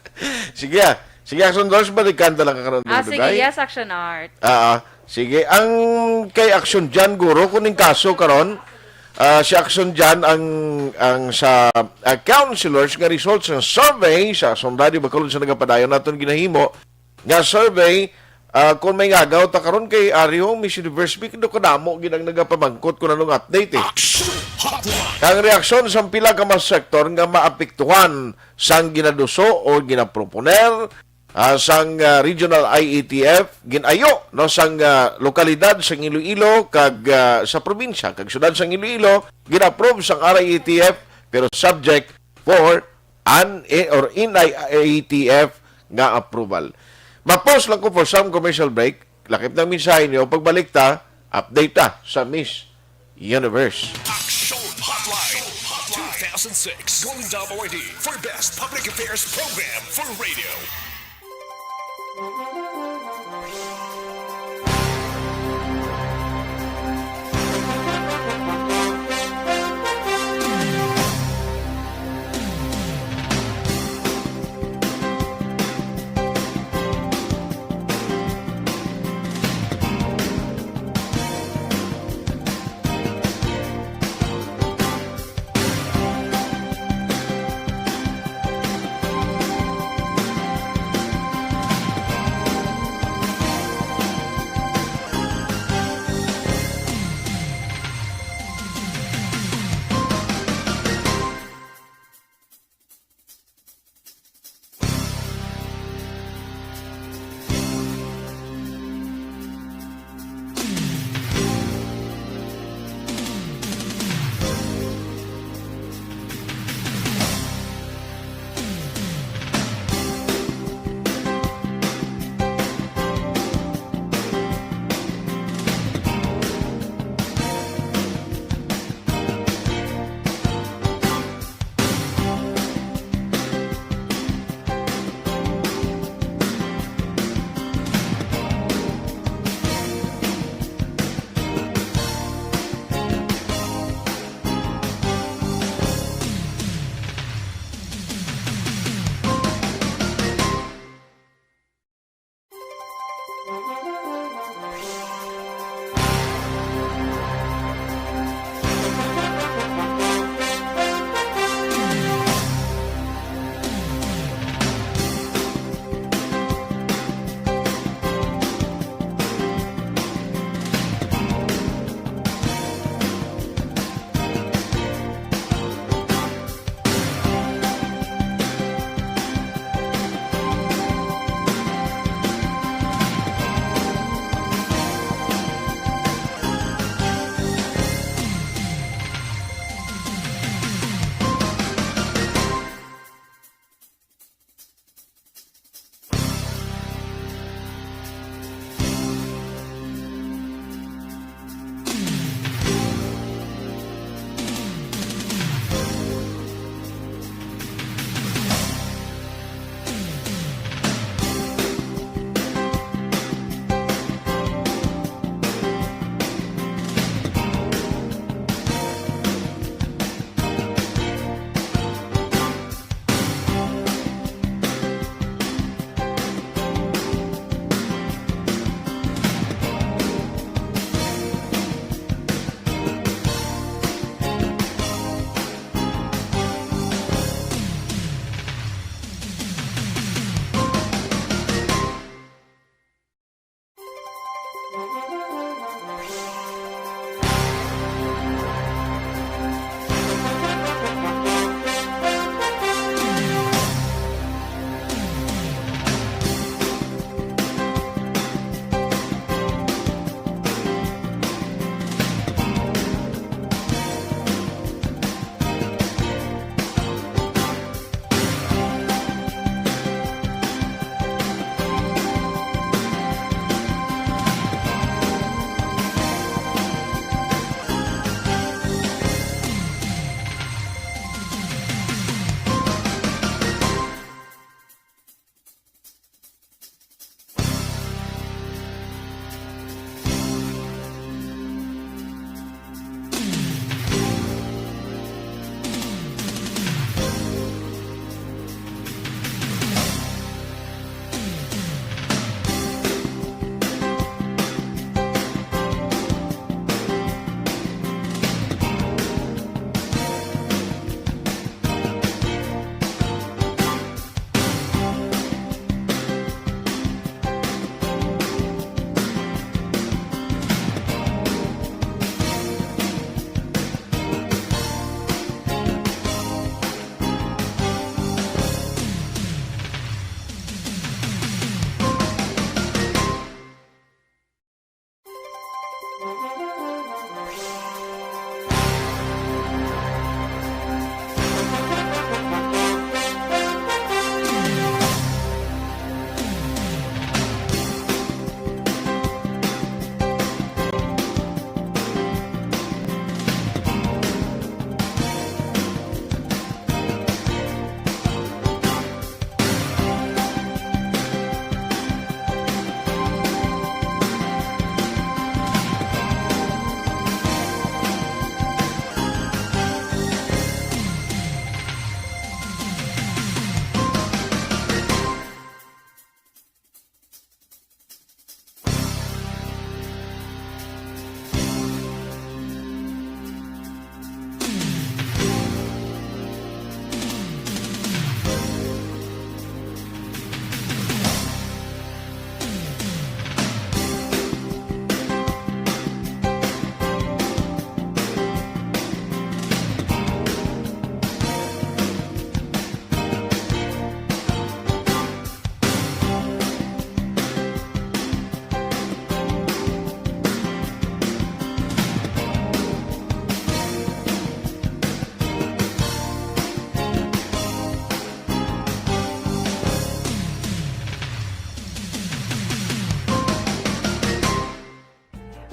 Sige, ah. Sige, Action Doors, balikan ta lang ka karon, Ah, sige, Dugay. Yes, Action Art. Ah, ah. Sige, ang kay Action Jan, guro, kuning kaso karon, ah, si Action Jan ang, ang sa, ah, counselors nga results ng survey sa Action Radio Bacolod sa nagapadayon naton ginahimo, nga survey, ah, kung may ngagaw ta karon kay Ari, ang Miss Universe, big do kadamo gid ang nagapamangkot kung anong update, eh. Action Hotline. Ang reaksyon sa pila ka mga sektor nga maapektuhan sang ginaduso o ginaproponer, ah, sang, ah, regional I A T F, ginayo, no, sang, ah, lokalidad sang Iloilo kag, ah, sa probinsya kag syudad sang Iloilo, gina-approve sang R I A T F, pero subject for an, eh, or in I A T F nga approval. Ma-pause lang ko for some commercial break. Lakip ng mensahe niyo. Pagbalik ta, update ta sa Miss Universe. Action Hotline two thousand six Golden Dove Awardee for Best Public Affairs Program for Radio.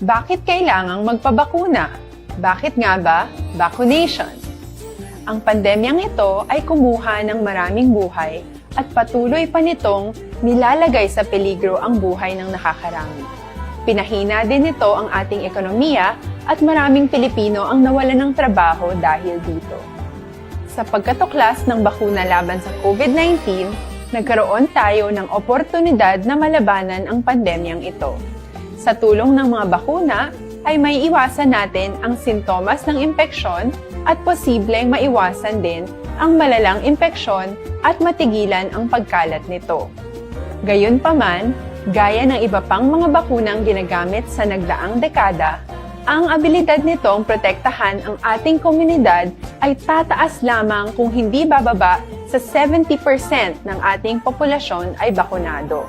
Bakit kailangang magpabakuna? Bakit nga ba vaccination? Ang pandemyang ito ay kumuha ng maraming buhay at patuloy pa nitong nilalagay sa peligro ang buhay ng nakakarami. Pinahina din nito ang ating ekonomiya at maraming Pilipino ang nawalan ng trabaho dahil dito. Sa pagkatuklas ng bakuna laban sa COVID nineteen, nagkaroon tayo ng oportunidad na malabanan ang pandemyang ito. Sa tulong ng mga bakuna, ay maiiwasan natin ang sintomas ng impeksyon at posibleng maiwasan din ang malalang impeksyon at matigilan ang pagkalat nito. Gayunpaman, gaya ng iba pang mga bakunang ginagamit sa nagdaang dekada, ang abilidad nitong protektahan ang ating komunidad ay tataas lamang kung hindi bababa sa seventy percent ng ating populasyon ay bakunado.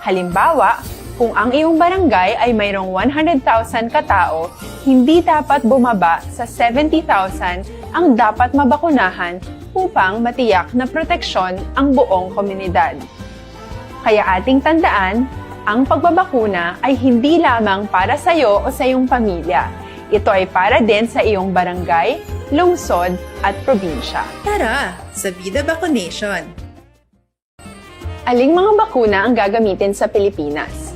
Halimbawa, kung ang iyong barangay ay mayroong one hundred thousand ka tao, hindi dapat bumaba sa seventy thousand ang dapat mabakunahan upang matiyak na proteksyon ang buong komunidad. Kaya ating tandaan, ang pagbabakuna ay hindi lamang para sa iyo o sa iyong pamilya. Ito ay para din sa iyong barangay, lungsod, at probinsya. Tara, sa Bida Vaccination! Aling mga bakuna ang gagamitin sa Pilipinas?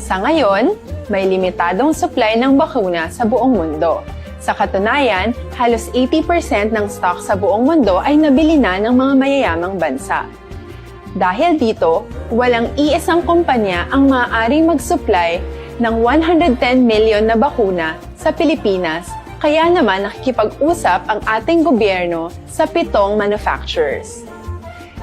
Sa ngayon, may limitadong supply ng bakuna sa buong mundo. Sa katunayan, halos eighty percent ng stock sa buong mundo ay nabili na ng mga mayayamang bansa. Dahil dito, walang iisang kumpanya ang maaaring mag-supply ng one hundred ten million na bakuna sa Pilipinas, kaya naman nakikipag-usap ang ating gobyerno sa pitong manufacturers.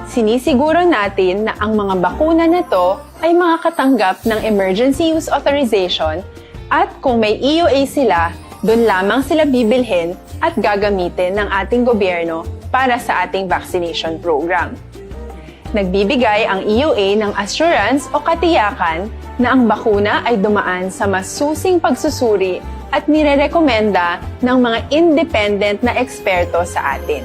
Sinisiguro natin na ang mga bakuna na to ay makakatanggap ng emergency use authorization at kung may E U A sila, doon lamang sila bibilhin at gagamitin ng ating gobyerno para sa ating vaccination program. Nagbibigay ang E U A ng assurance o katiyakan na ang bakuna ay dumaan sa masusing pagsusuri at nirerekomenda ng mga independent na eksperto sa atin.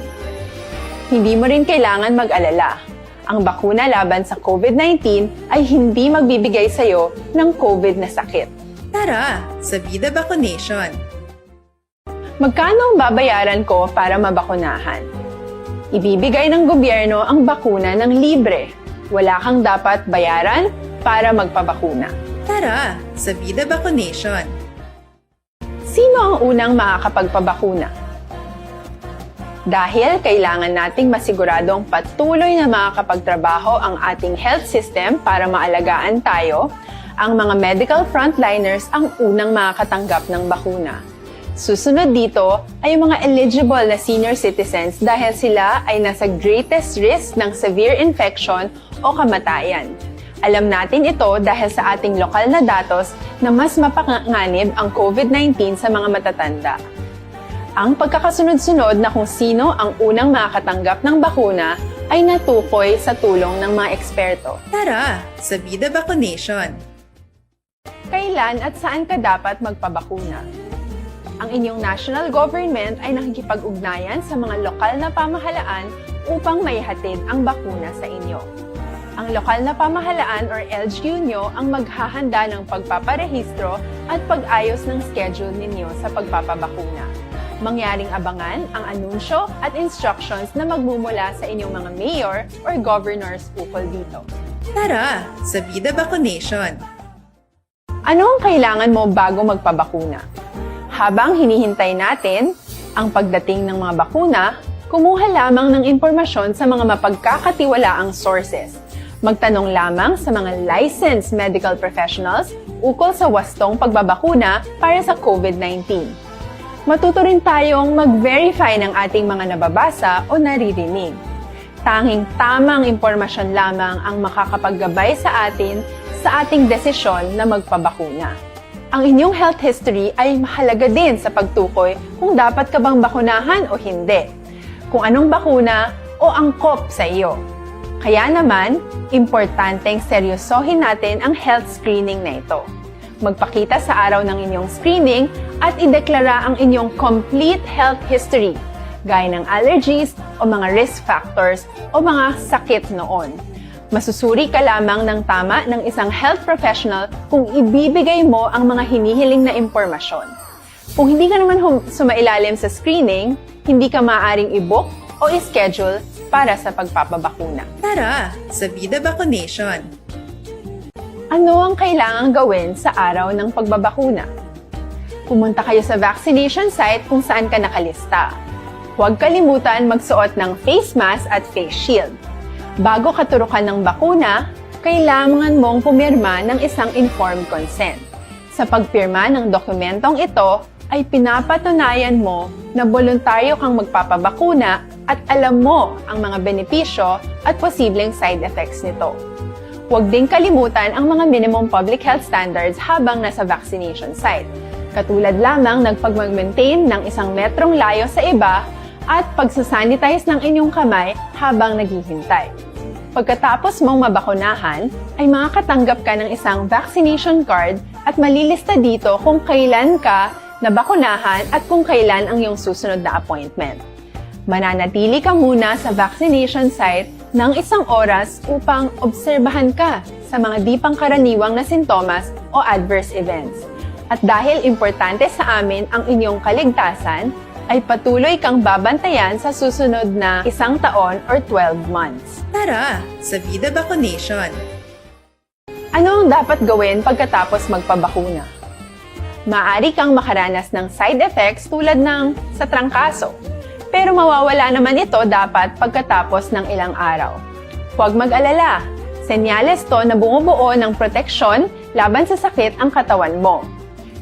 Hindi mo rin kailangan mag-alala. Ang bakuna laban sa COVID nineteen ay hindi magbibigay sa iyo ng COVID na sakit. Tara, sa Bida Vaccination! Magkano ang babayaran ko para mabakunahan? Ibibigay ng gobyerno ang bakuna ng libre. Wala kang dapat bayaran para magpabakuna. Tara, sa Bida Vaccination! Sino ang unang makakapagpabakuna? Dahil kailangan nating masiguradong patuloy na makakapagtrabaho ang ating health system para maalagaan tayo, ang mga medical frontliners ang unang makakatanggap ng bakuna. Susunod dito ay ang mga eligible na senior citizens dahil sila ay nasa greatest risk ng severe infection o kamatayan. Alam natin ito dahil sa ating lokal na datos na mas mapanganib ang COVID nineteen sa mga matatanda. Ang pagkakasunod-sunod na kung sino ang unang makakatanggap ng bakuna ay natukoy sa tulong ng mga eksperto. Tara, sa Bida Vaccination! Kailan at saan ka dapat magpabakuna? Ang inyong national government ay nakikipag-ugnayan sa mga lokal na pamahalaan upang maihatid ang bakuna sa inyo. Ang lokal na pamahalaan or L G U nyo ang maghahanda ng pagpaparehistro at pag-ayos ng schedule ninyo sa pagpapabakuna. Mangyaring abangan ang anunsyo at instructions na magmumula sa inyong mga mayor or governors ukol dito. Tara, sa Bida Vaccination! Ano ang kailangan mo bago magpabakuna? Habang hinihintay natin ang pagdating ng mga bakuna, kumuha lamang ng impormasyon sa mga mapagkakatiwalaang sources. Magtanong lamang sa mga licensed medical professionals ukol sa wastong pagbabakuna para sa COVID nineteen. Matuto rin tayong mag-verify ng ating mga nababasa o naririnig. Tanging tamang impormasyon lamang ang makakapaggabay sa atin sa ating desisyon na magpabakuna. Ang inyong health history ay mahalaga din sa pagtukoy kung dapat ka bang bakunahan o hindi, kung anong bakuna o angkop sa iyo. Kaya naman, importanteng seryosohin natin ang health screening na ito. Magpakita sa araw ng inyong screening at ideklara ang inyong complete health history, gaya ng allergies o mga risk factors o mga sakit noon. Masusuri ka lamang ng tama ng isang health professional kung ibibigay mo ang mga hinihiling na impormasyon. Kung hindi ka naman hum- sumailalim sa screening, hindi ka maaaring i-book o i-schedule para sa pagpapabakuna. Tara sa Vida Vaccination! Ano ang kailangang gawin sa araw ng pagbabakuna? Pumunta kayo sa vaccination site kung saan ka nakalista. Huwag kalimutan magsuot ng face mask at face shield. Bago katurukan ng bakuna, kailangan mong pumirma ng isang informed consent. Sa pagpirma ng dokumentong ito, ay pinapatunayan mo na boluntaryo kang magpapabakuna at alam mo ang mga benepisyo at posibleng side effects nito. Huwag ding kalimutan ang mga minimum public health standards habang nasa vaccination site, katulad lamang ng pagmag-maintain ng isang metrong layo sa iba at pagsasanitize ng inyong kamay habang naghihintay. Pagkatapos mong mabakunahan, ay makakatanggap ka ng isang vaccination card at malilista dito kung kailan ka nabakunahan at kung kailan ang iyong susunod na appointment. Mananatili ka muna sa vaccination site ng isang oras upang obserbahan ka sa mga di pangkaraniwang na sintomas o adverse events. At dahil importante sa amin ang inyong kaligtasan, ay patuloy kang babantayan sa susunod na isang taon or twelve months. Tara sa Vida Vaccination! Ano ang dapat gawin pagkatapos magpabakuna? Maaari kang makaranas ng side effects tulad ng sa trangkaso, pero mawawala naman ito dapat pagkatapos ng ilang araw. Huwag mag-alala, senyales to na bumubuo ng proteksyon laban sa sakit ang katawan mo.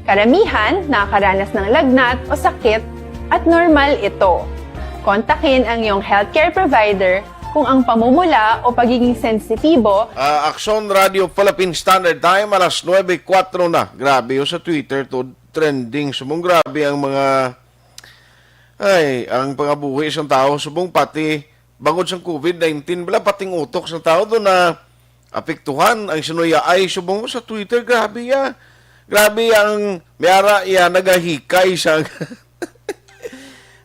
Karamihan nakakaranas ng lagnat o sakit at normal ito. Kontakin ang iyong healthcare provider kung ang pamumula o pagiging sensitibo. Ah, Aksyon Radio Philippine Standard Time, alas nuebe kuwatro na. Grabe, oh, sa Twitter to, trending. Subong grabe ang mga, ay, ang pangabuhi sang tawo. Subong pati bangod sang covid nineteen, bala, pating utok sang tawo do na apektuhan. Ang sinuya ay subong sa Twitter, grabe ya. Grabe ang may ara ya nagahikay sa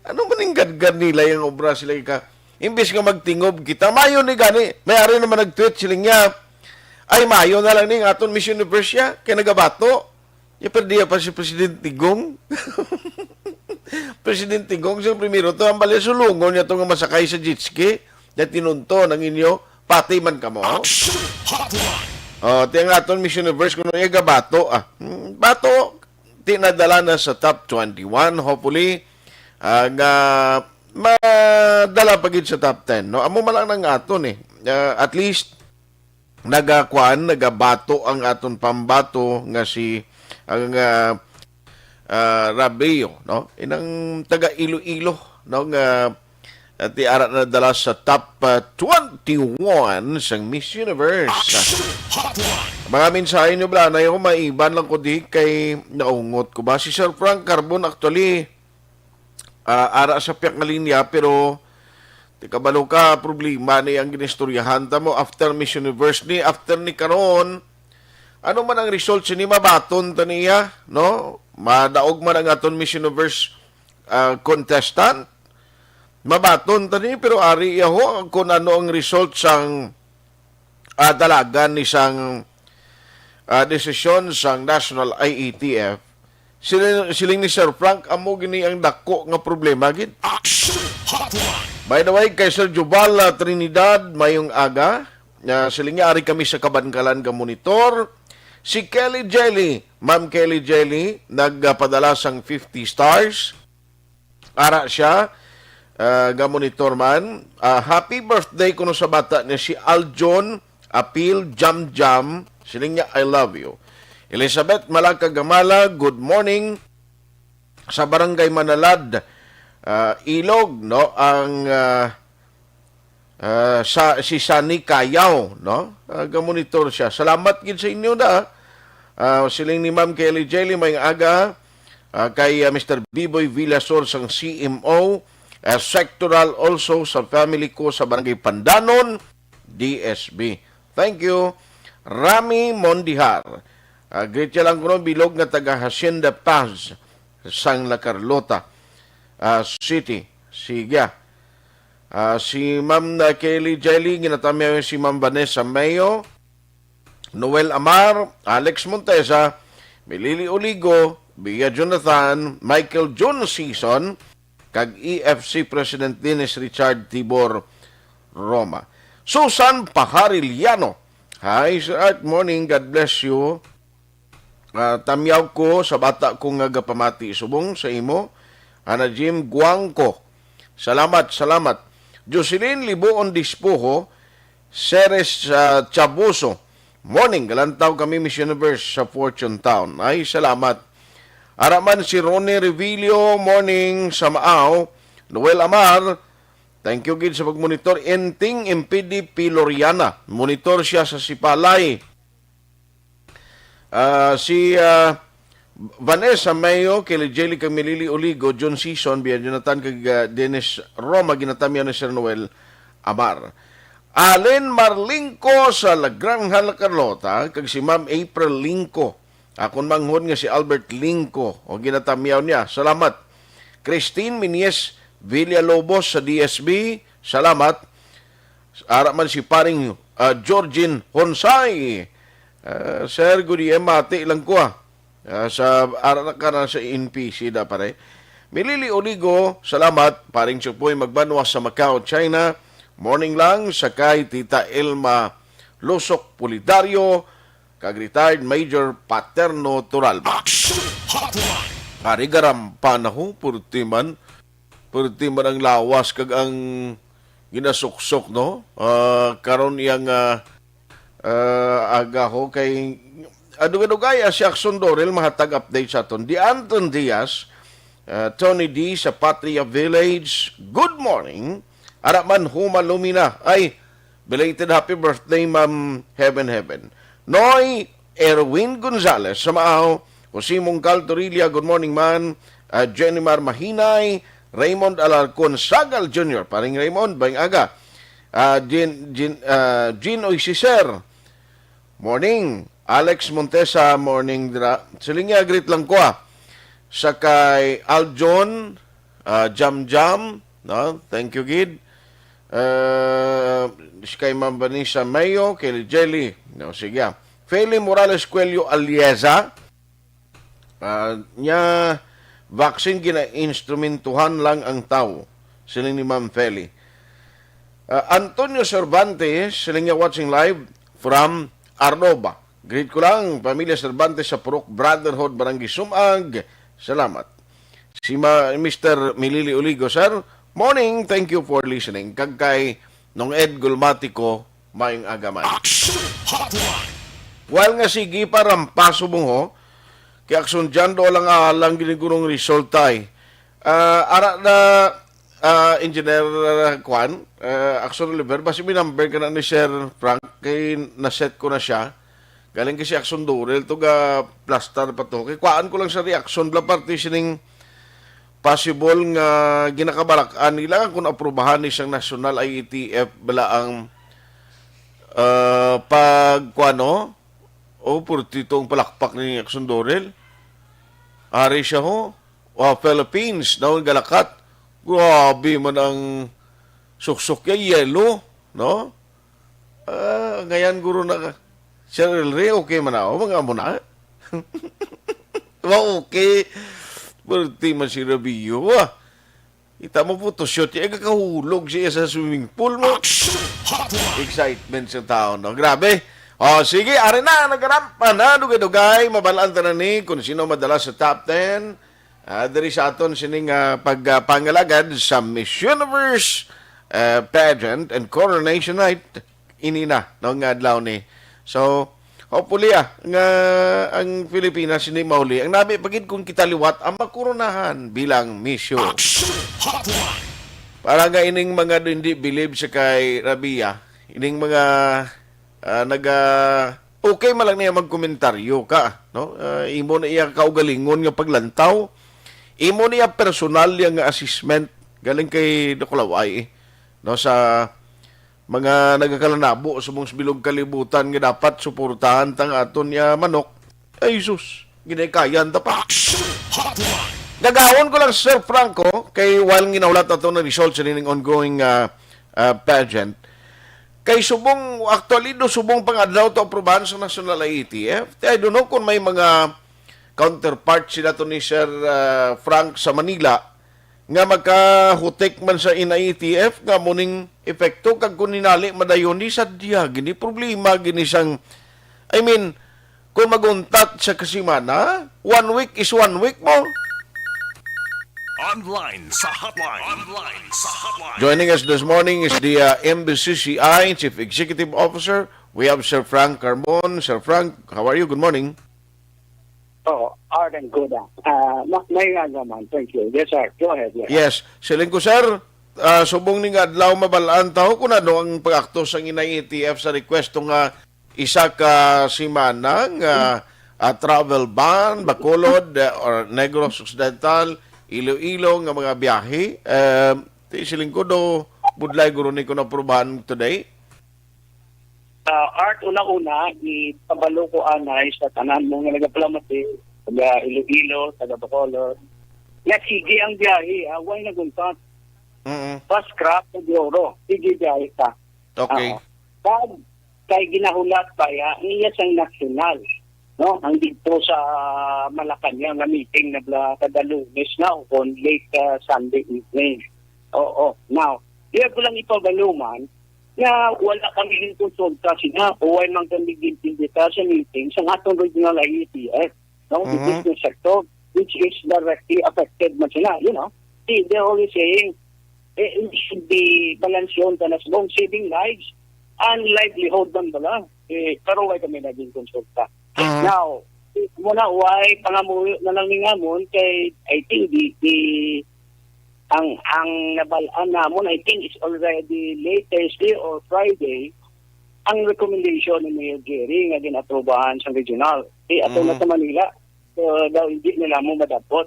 ano man ning gadgad nila yung obra sila ka. Imbis nga magtingob kita, mayo ni gani. May ari naman nag-tweet sila niya, ay, mayo na lang ning aton Miss Universe ya, kay nagabato. Ya, pero diya pa si President Digong. President Digong, siyang primero to, ang bali sulungon niya to nga masakay sa jet ski. Ya, tinunto ng inyo, pati man kamo. Action Hotline. Oh, tiyan nga aton Miss Universe, kuno iya gabato, ah. Hmm, bato, ti nadala na sa top twenty-one, hopefully, ah, nga madala pa gid sa top ten, no? Amo man lang nang aton, eh. Ah, at least, nagakuan, nagabato ang aton pambato nga si, ang, ah, ah, Rabio, no? Inang taga Iloilo, no? Nga, ah, ti ara nadala sa top, ah, twenty-one sang Miss Universe. Action Hotline. Mga mensahe nyo, bala, na yung maiban lang ko di kay naungot ko ba. Si Sir Frank Carbon, actually, ah, ara sa piyak nga linya, pero ti kabalo ka, problema ni ang ginistoryahan ta mo after Miss Universe ni, after ni karon. Ano man ang result sini, mabaton ta niya, no? Madaog man ang aton Miss Universe, ah, contestant, mabaton ta ni, pero ari iya ho kung ano ang result sang, ah, dalagan ni sang, ah, desisyon sang National I A T F. Siling, siling ni Sir Frank, amo gini ang dako nga problema gid. Action Hotline. By the way, kay Sir Jubal, ah, Trinidad, mayong aga. Ah, siling niya, ari kami sa Kabankalan nga monitor. Si Kelly Jelly, Ma'am Kelly Jelly, nagpadala sang fifty stars. Ara siya, ah, nga monitor man. Ah, happy birthday kuno sa bata niya, si Aljon Apil Jam Jam. Siling niya, "I love you." Elizabeth Malaka Gamala, good morning. Sa Barangay Manalad, ah, Ilog, no, ang, ah, ah, sa, si Sunny Kayaw, no? Ah, gamonitor siya. Salamat gid sa inyo da. Ah, siling ni Ma'am Kelly Jelly, may aga, ah, kay, ah, Mister Biboy Villasor sang C M O, ah, sectoral also sa family ko sa Barangay Pandanon, D S B. Thank you. Rami Mondihar. Ah, greet siya lang kuno, bilog nga taga Hacienda Paz, sang La Carlota, ah, City. Sige. Ah, si Ma'am na Kelly Jelly, ginatamyaw si Ma'am Vanessa Mayo, Noel Amar, Alex Montesa, Milili Oligo, Bia Jonathan, Michael Jun Season, kag E F C President Dennis Richard Tibor Roma. Susan Pahariliano. Hi, Sir Art. Morning. God bless you. Ah, tamyaw ko sa bata ko nga gapamati subong sa imo. Ana Jim Guangco. Salamat, salamat. Jocelyn Libuon Dispuho, Ceres, ah, Chabuso. Morning, galantaw kami Miss Universe sa Fortune Town. Ay, salamat. Ara man si Ronnie Revillo, morning sa Maaw. Noel Amar, thank you gid sa pagmonitor. Enting M P D P Loriana, monitor siya sa Sipalay. Ah, si, ah, Vanessa Mayo, Kelly Jelly kag Milili Oligo, John Season, Bia Jonathan kag, ah, Dennis Roma, ginatamyaw ni Sir Noel Amar. Allen Marlingco sa La Granja, La Carlota, kag si Ma'am April Lingco. Akon manghod nga si Albert Lingco, o ginatamyaw niya. Salamat. Christine Minies Villalobos sa D S B, salamat. Ara man si paring, ah, Georgine Honsay. Ah, Sir, good morning, mati lang ko, ah. Ah, sa, ara na ka na sa N P C da, pare. Milili Oligo, salamat. Paring Chupoy Magbanwa sa Macau, China. Morning lang, sakay Tita Elma Lusok Pulidario, kag retired Major Paterno Turalba. Action Hotline! Ari garampa na ho, purti man. Purti man ang lawas kag ang ginasuksok, no? Ah, karon iyang, ah, ah, aga ho kay, ah, dugay-dugay, ah, si Axon Dorel mahatag update sa aton. Di Anton Diaz, ah, Tony D sa Patria Village, good morning. Ara man, Huma Lumina. Ay, belated happy birthday, Ma'am Heaven Heaven. Noy Erwin Gonzalez sa Maaw, Jose Mongcal Torilla, good morning man. Ah, Jenny Mar Mahinay, Raymond Alarcon Sagal Junior, paring Raymond, bayang aga. Ah, Jean, Jean, ah, Jean Oy Siser, morning. Alex Montesa, morning dira. Siling niya, greet lang ko, ah. Sa kay Aljon, ah, Jam Jam, no? Thank you, gid. Ah, si kay Ma'am Vanessa Mayo, kay Jelly. No, sige, ah. Feli Morales Cuello Alieza, ah, nya, vaccine gina-instrumentuhan lang ang tawo. Siling ni Ma'am Feli. Ah, Antonio Cervantes, siling niya, watching live from Arloba. Greet ko lang, pamilya Cervantes sa Purok Brotherhood, Barangay Sumag. Salamat. Si Ma-, Mister Milili Oligo, sir, morning, thank you for listening. Kag kay Nong Ed Gulmatico, mayong aga man. Action Hotline! While nga sige pa, rampaso mo ho, kay Action Jando lang alang ginigurong resulta, eh. Ah, ara na, ah, Engineer, ah, Kwan, ah, Action Oliver, basi may number ka na ni Sir Frank, kay naset ko na siya. Galing kasi Action Dorel to, ga plastar pa to. Kay kuhaan ko lang sa reaction bala parte sining possible nga ginakabalak-an nila kung aprubahan ni sang national I E T F bala ang, ah, pag, kuano? O, purti tong palakpak ni Action Dorel. Ari siya, ho. Wa, Philippines, daw galakat. Grabe man ang suksok niya, yellow, no? Ah, ngayon, guro na ka. Sir El Rey, okay man ako, mga amo na. Wa, okay. Purti man si Rabio, ah. Kita mo, photoshoot, eh, kakahulog siya sa swimming pool mo. Action Hotline! Excitement sa tao, no? Grabe. O, sige, ari na, nagarampa na, dugay-dugay, mabalaan ta na ni kung sino madala sa top ten. Ah, diri sa aton sining, ah, pag, ah, pangalagad sa Miss Universe, ah, Pageant and Coronation Night, ini na, no, nga adlaw ni. So, hopefully, ah, nga ang Pilipinas hindi mauli. Ang nabi pa gid kung kita liwat ang makoronahan bilang Miss U. Action Hotline! Para nga ining mga hindi believe sa kay Rabia, ining mga, ah, naga, okay man lang niya magkomentaryo ka, no? Ah, imo na iya kaugalingon nga paglantaw, imo na iya personal niya nga assessment galing kay Doc Laway, no, sa mga nagakalanabo sa mong bilog kalibutan nga dapat suportahan ta nga aton niya manok. Ay, sus, ginikayan ta pa. Action Hotline! Dagawon ko lang, Sir Franco, kay while ginahulat nato na result sa nining ongoing, ah, ah, pageant, kay subong, actually, do subong pang adlaw to aprobahan sa National I A T F. I don't know kung may mga counterpart sila to ni Sir, ah, Frank sa Manila nga makahutik man sa N I A T F nga muning epekto, kag kung hinali madayon, di sadya gini problema gini sang, I mean, kung maguntat sa kasimana, one week is one week mo. Online sa hotline. Online sa hotline. Joining us this morning is the, uh, M B C C I Chief Executive Officer. We have Sir Frank Carbon. Sir Frank, how are you? Good morning. Oh, Art and Good. Ah, uh, may nga naman. Thank you. Yes, sir. Go ahead. Yes. Yes. Siling ko, sir, uh, subong ni nga adlaw, mabalaan taho kung ano ang pag-akto sang N I A T F sa request nga isa ka simana nga, ah, travel ban, Bacolod, eh, or Negros Occidental, Iloilo nga mga biyahe. Eh, ti siling ko do budlay guro ni ko na-aprobahan today. Ah, Art, una-una, ipabalo ko anay sa tanan mo nga nagapalamati, taga Iloilo, taga Bacolod. Nga sige ang biyahe, ah, way naguntat. Mm. Fast craft, siguro. Sige biyahe ka. Okay. Oo. Kag kay ginahulat pa ya, iya sang nasyonal, no? Ang dito sa Malacañang nga meeting na bla kada Lunes na o kon late, ah, Sunday evening. Oo. Now, iya ko lang ipabaluman nga wala kami ginkonsulta sina o way man kami gin-imbita sa meeting sa atong regional I A T F, no? The Mhm. business sector, which is directly affected man sila, you know. See, they're always saying, eh, it should be balansyon ka na subong, saving lives and livelihood man bala. Eh, pero way kami naging konsulta. Mhm. Now, muna, way pangamuyo na lang ningamon kay I think the, the ang ang nabalaan namon, I think, is already late Thursday or Friday ang recommendation ni Mayor Jerry nga ginaprobahan sa regional. Di ato Mhm. na sa Manila, so daw hindi nila mo madapot.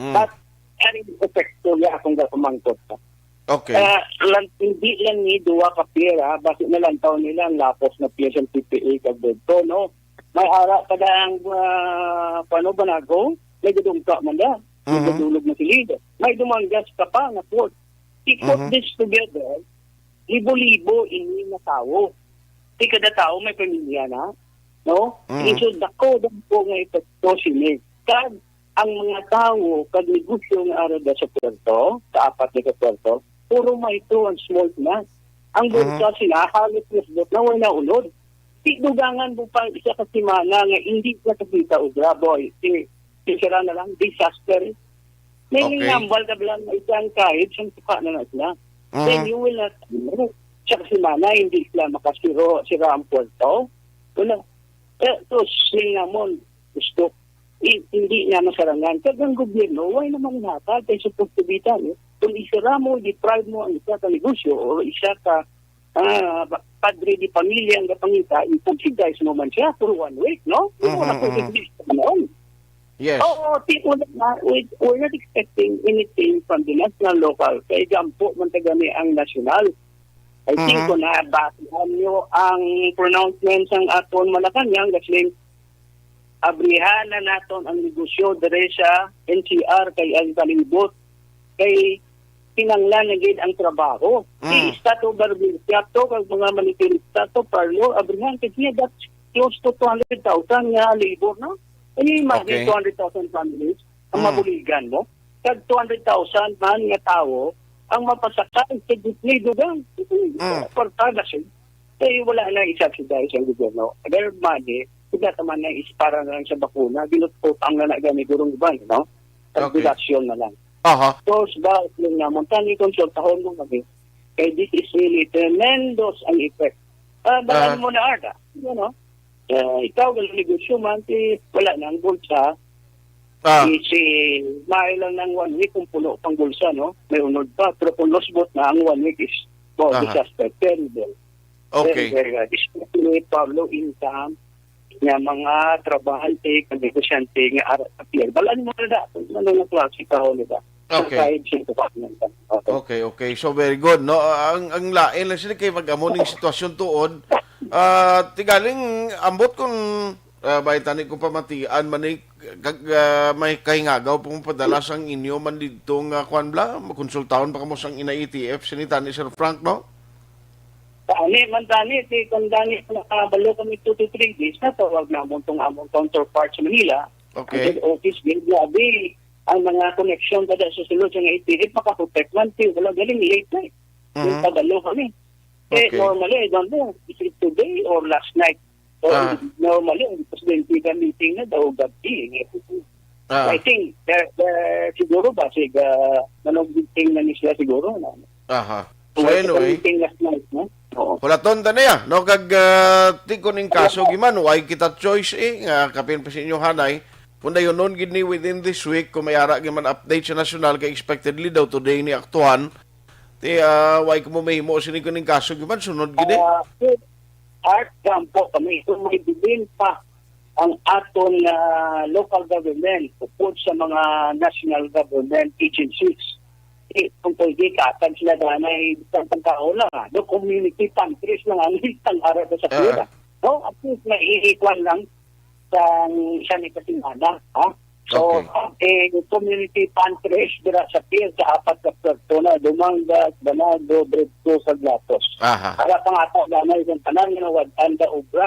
Mm. But ang epekto niya akong gapamangkot ka. Okay. Ah, lang, hindi lang ni duwa ka pier, ha? Basi na lang taon nila ang lapos na pier sa P P A kag Bedto, no? May ara pa da ang, ah, paano ba nago? May gadungka man da. May Mhm. gadulog na silid. May dumanggas ka pa na port. I-put Mhm. this together, libo-libo ini na tawo. Di kada tawo may pamilya na, no? Mhm. So, dako, dako nga epekto sini. Kag ang mga tawo kag negosyo nga ara da sa puerto, sa apat na ka puerto, puro may ito ang small na. Ang bulsa sila, halos nasbot na, wala unod. Di dugangan mo pa isa ka semana nga hindi nakakita og graboy. Si, si sira na lang, disaster. May Okay. nambal na bilang isang kahit siyang tuka na na sila. Then Mhm. you will not, ano, sa semana, hindi sila makasiro, sira ang puerto. Wala. Eh, so, siling namon, gusto, i- hindi niya masarangan. Kag ang gobyerno, why naman inhatag? Kay supposed to be done, eh. Kung isira mo, deprive mo ang isa ka negosyo o isa ka, ah, ba- padre di pamilya ang kapangita, i-subsidize mo man siya for one week, no? Hindi mo Mhm, na mhm. pwede bilis ka noon. Yes. Oo, ti-, wala na, we, we're not expecting anything from the national local. Kay gampo man ta gani ang national. I think Mhm. kung nabasihan nyo ang pronouncement sang aton Malacañang, gasling, abrihan na naton ang negosyo dire sa N C R kay ang palibot kay kinanglan na gid ang trabaho. Mm. Si Stato Barbershop to, kag mga manitirista to, parlor, abrihan kay siya that's close to two hundred thousand nga labor, no? Can you imagine Okay. two hundred thousand families ang Mm. mabuligan mo? Kag two hundred thousand man nga tawo ang mapasakay sa jeepney dugang. Mm. Kwarta na siya. Kay wala na i-subsidize ang gobyerno. Their money, sila naman na is para na lang sa bakuna. Ginututang na na gani gurong iban, no? Ang Okay. deduction na lang. Aha. Tapos ba, yun nga, man, tani konsultahon mo kami. Kay this is really tremendous ang effect. Ah, balaan Ah. mo na, Arda. You know? Ah, ikaw, ganun negosyo man, si, wala na ang bulsa. Ah. Si, si, mahal lang ng one week kung puno pang bulsa, no? May unod pa. Pero kung losbot na, ang one week is, wow, Aha. Disaster. Terrible. Okay. Very, very bad. Especially for low income nga mga trabahante, kag negosyante nga ara sa pier. Balaan mo na da, ano nga klase ka, di ba? Okay. Kahit sino pa man. Okay. Okay, okay. So, very good, no? Ang, ang lain lang sila kay mag-amo ning sitwasyon tuod. Ah, tigaling ambot kung Ah, bay, tani ko pamatian man ni, kag, ah, may kahingagaw pa mo padala sang inyo man didto nga, kwan bala, makonsultahon pa kamo sang ina E T F, sini tani, Sir Frank, no? Tani man tani, ti kung gani nakabalo kami two to three days, natawag namon tong among counterpart sa Manila. Okay. Ang head office, gid, grabe ang mga connection kada sa sulod sa nga E T F, makaprotect man, ti wala galing, late na eh. Mhm. Yung pabalo kami. Eh, okay. Normally, I don't know, is it today or last night? So, ah, normally, ang presidente ka meeting na daw gabi. Eh. Ah. I think, there, there, siguro ba, sig, uh, manong meeting na ni sila siguro. No? Aha. So, so, anyway, meeting last night, no? Oo. Hulaton ta niya, no? Kag, uh, ti kun ning kaso, giman, why kita choice, eh, nga kapin pa sa inyo, hanay. Kung dayonon gid ni within this week, kung may ara gid man update sa nasyonal, kay expectedly daw today ni aktuhan, Ti, ah, way ko mo mahimo sini kuning kaso, giman sunod gid eh. Ah, Art Campo kami, kung may bilin pa ang aton, ah, local government, upod sa mga national government agencies. Eh, kung pwede, katag sila danay, isang pagkaon lang, ah, no? Community pantries lang ang isang araw sa Ah. pila. No? At least, maiikwan lang sang isa ni kasimana, ha? So, okay, eh, community pantries dira sa pier sa apat ka puerto na, Dumangas, Banago, Bridco, Saglatos. Aha. Para pangataw gamay sa tanan nga nawad-an nga obra.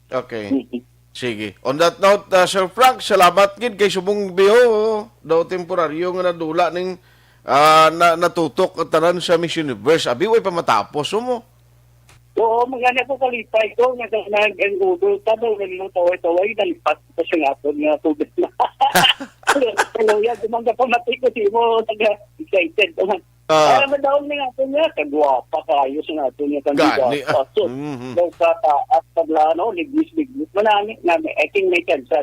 Okay. Mhm. Sige. On that note, uh, Sir Frank, salamat gid kay subong biho daw temporaryo nga nadula ning, ah, na, natutok ang tanan sa Miss Universe. Abi, way pa matapos, mo? Oo, magana ko kalipay ko, nga sa nag-enroll, tabang na nila taway-taway, nalipat ko sa aton nga tubig na. Hello, yan, dumang na pamati ko, di mo, nag-excited naman. Ah. Kaya madaon na nga ito niya, kagwapa kayo sa nga ito niya, Gani, kandidata. Ah. So, Mhm. daw ka taas, pag ano, lignis-lignis, manami, nami, I think may chance sa,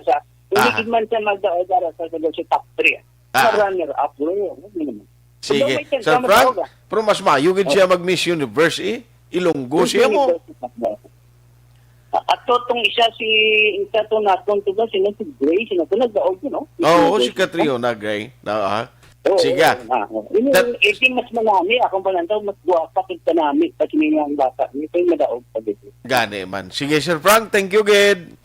Ah. hindi man siya magdaon para sa, sa, sa top three. Ah. Runner up, no? Ano naman? Sige. Although may chance Sir ka Frank, matawag, ah. Pero mas mayo gid siya mag Miss Universe, eh. Ilonggo siya mo. Miss Universe. Ah, ato tong isa si, isa to naton to ba, sino si Gray, sino to nagdaog, you know? Oo, si Catriona Gray. Na, ah. Oo, Sige. Oo, ah, oo. Yun, That- yung, eh, mas manami, akong panandaw, mas guwapa kag kanami, pag hindi nga ang bata, hindi pa yung madaog pa dito. Gani man. Sige, Sir Frank, thank you, gid.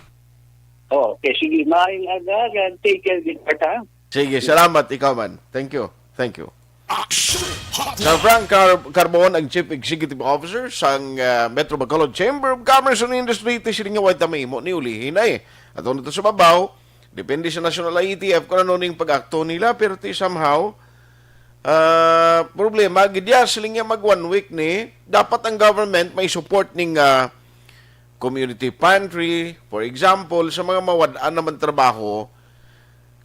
Oh, okay, sige, maayong aga, aga, take care, gid, ha? Sige, salamat. Ikaw man. Thank you. Thank you. Action Hotline. Sir Frank Car- Carbon, ang Chief Executive Officer sang, ah, Metro Bacolod Chamber of Commerce and Industry, ti siling nga way ta mahimo ni ulihi na eh. Ato na to sa babaw, depende sa National I E T F kung ano ning pag-akto nila, pero ti somehow, ah, problema, gid ya, siling nga mag one week ni, dapat ang government may support ning, ah, community pantry, for example, sa mga mawad-an naman trabaho,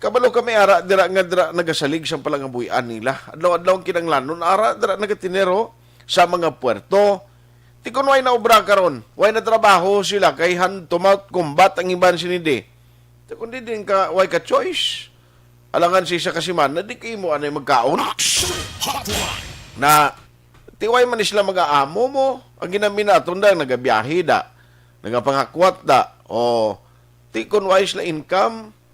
kabalo kami ara dira nga dira nagasalig sang palangabuy-an nila. Adlaw-adlaw ang kinahanglanon ara dira nagatinero sa mga puerto. Ti kun way na obra karon, way na trabaho sila kay hand to mouth combat ang iban sini di. Ti kun di din ka, way ka choice. Alangan sa isa ka semana, di kayo mo anay magkaon. Action Hotline. Na, ti way man ni sila mag-aamo mo. Ang ginami naton da, nagabiyahe da. Nagapangakwat da. O, ti kun way sila income.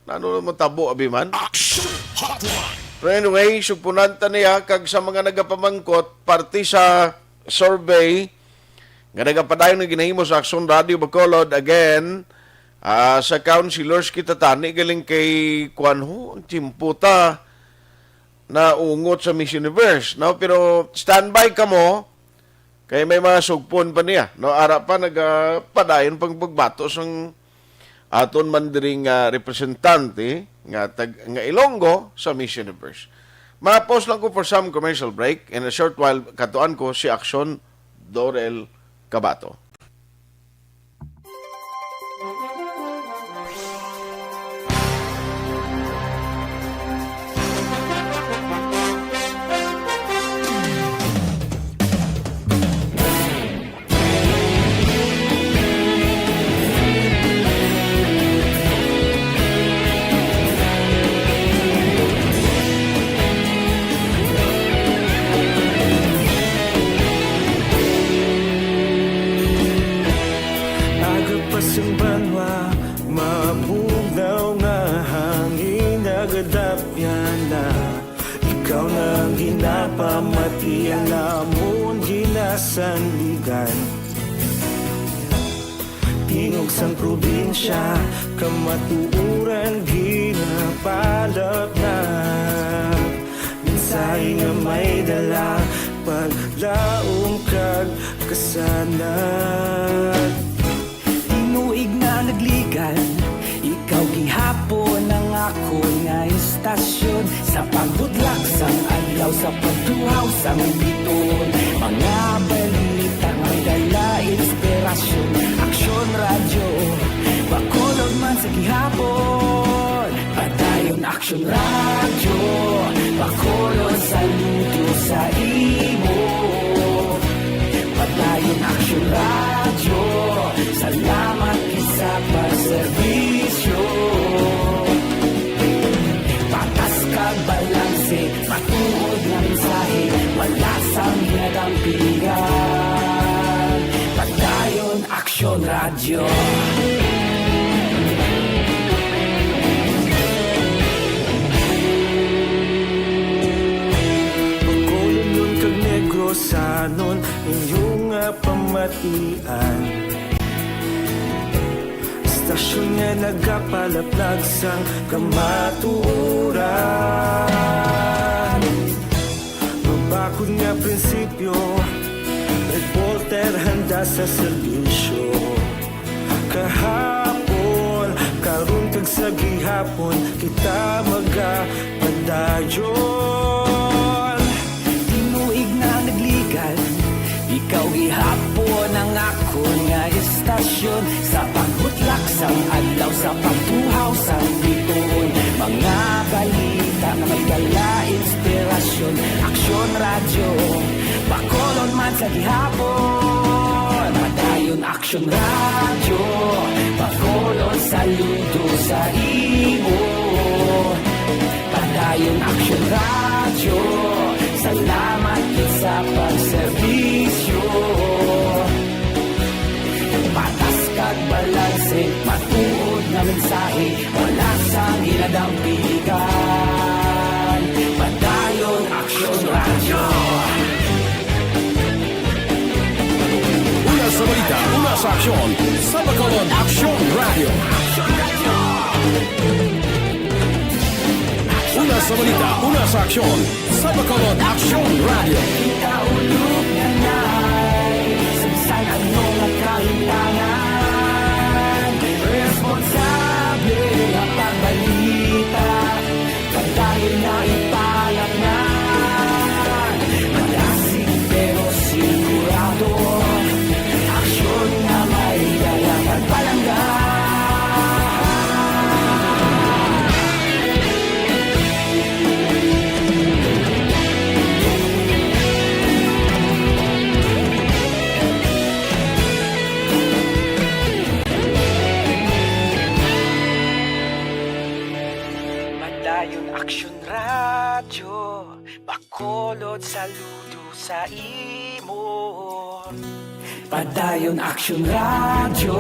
Nano na matabo, abi man? Action Hotline. Pero anyway, sugpunan ta niya, kag sa mga nagapamangkot, parte sa survey nga nagapadayon nga ginahimo sa Action Radio Bacolod, again, ah, sa councilors kita tani galing kay kuan ho, ang tiyempo ta naungot sa Miss Universe, no? Pero standby kamo, kay may mga sugpon pa niya, no? Ara pa nagapadayon pang pagbato sang aton man diri nga representante nga tag-, nga Ilonggo sa Miss Universe. Ma-pause lang ko for some commercial break. In a short while, katuan ko si Action Dorel Cabato. Aga pa sang banwa, mabugnaw nga hangin, nagadapyan na. Ikaw na ang ginapamati, ang amon ginasandigan. Di Tingog sang probinsya, kamatuoran ginapalapnap. Mensahe nga may dala, paglaom kag kasanag. Tinuig na nagligan, ikaw gihapon ang akon nga istasyon. Sa pagbudlak sang adlaw, sa pagtuhaw sang biton, mga balita may dala inspirasyon. Aksyon Radyo, Bacolod man sa gihapon. Padayon Aksyon Radyo, Bacolod, saludo sa imo. Padayon Aksyon Radyo, salamat gid sa pagserbisyo. Patas kag balanse, matuod nga mensahe, wala sang ginadampigan. Padayon Aksyon Radyo. Bacolodnon kag Negrosanon, inyo nga pamatian. Istasyon nga nagapalaplag sang kamatuoran. Mabakod nga prinsipyo, reporter handa sa serbisyo. Kahapon, karon kag sa gihapon, kita magapadayon. Tinuig na nagligan, ikaw gihapon ang akon nga istasyon. Sa pagbutlak sang adlaw, sa pagtuhaw sang bituon, mga balita nga may dala inspirasyon. Aksyon Radyo, Bacolod man sa gihapon. Padayon Aksyon Radyo, Bacolod, saludo sa imo. Padayon Aksyon Radyo, salamat gid sa pagserbisyo. Patas kag balanse, matuod nga mensahe, wala sang ginadampigan. Padayon Aksyon Radyo. Una sa balita, una sa aksyon, sa Bacolod Aksyon Radyo. Una sa balita, una sa aksyon, sa Bacolod Aksyon Radyo. Kita ulog na nay, sa bisan ano nga kahitangan, responsable nga pagbalita. Padayon na ipalapngan, madasig pero sigurado. Aksyon nga may dala pagpalangga. Padayon Aksyon Radyo, Bacolod, saludo sa imo. Padayon Aksyon Radyo,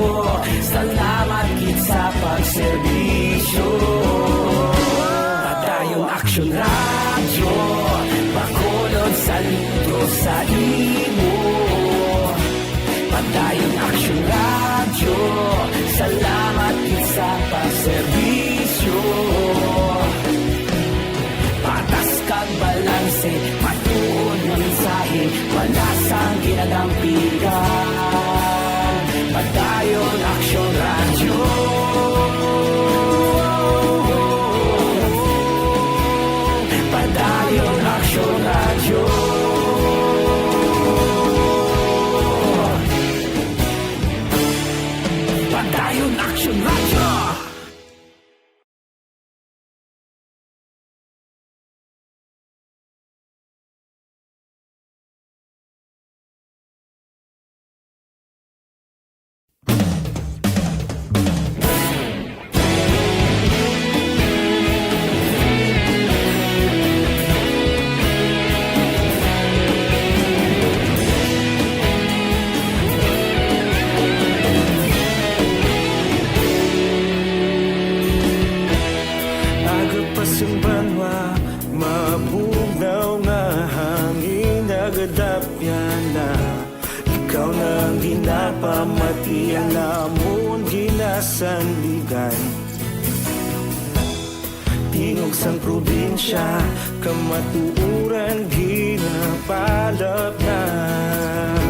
salamat gid sa pagserbisyo. Padayon Aksyon Radyo, Bacolod, saludo sa imo. Padayon Aksyon Radyo, salamat gid sa pagserbisyo. Patas kag balanse, matuod nga mensahe, wala sang ginadampigan. Padayon Aksyon Radyo. Padayon Aksyon Radyo. Padayon Aksyon Radyo. Aga pa sing banwa, mabugnaw nga hangin nagadapyan na. Ikaw na ang ginapamatian namon, Sandigan. Tingog sang probinsya, kamatuoran ginapalapnap.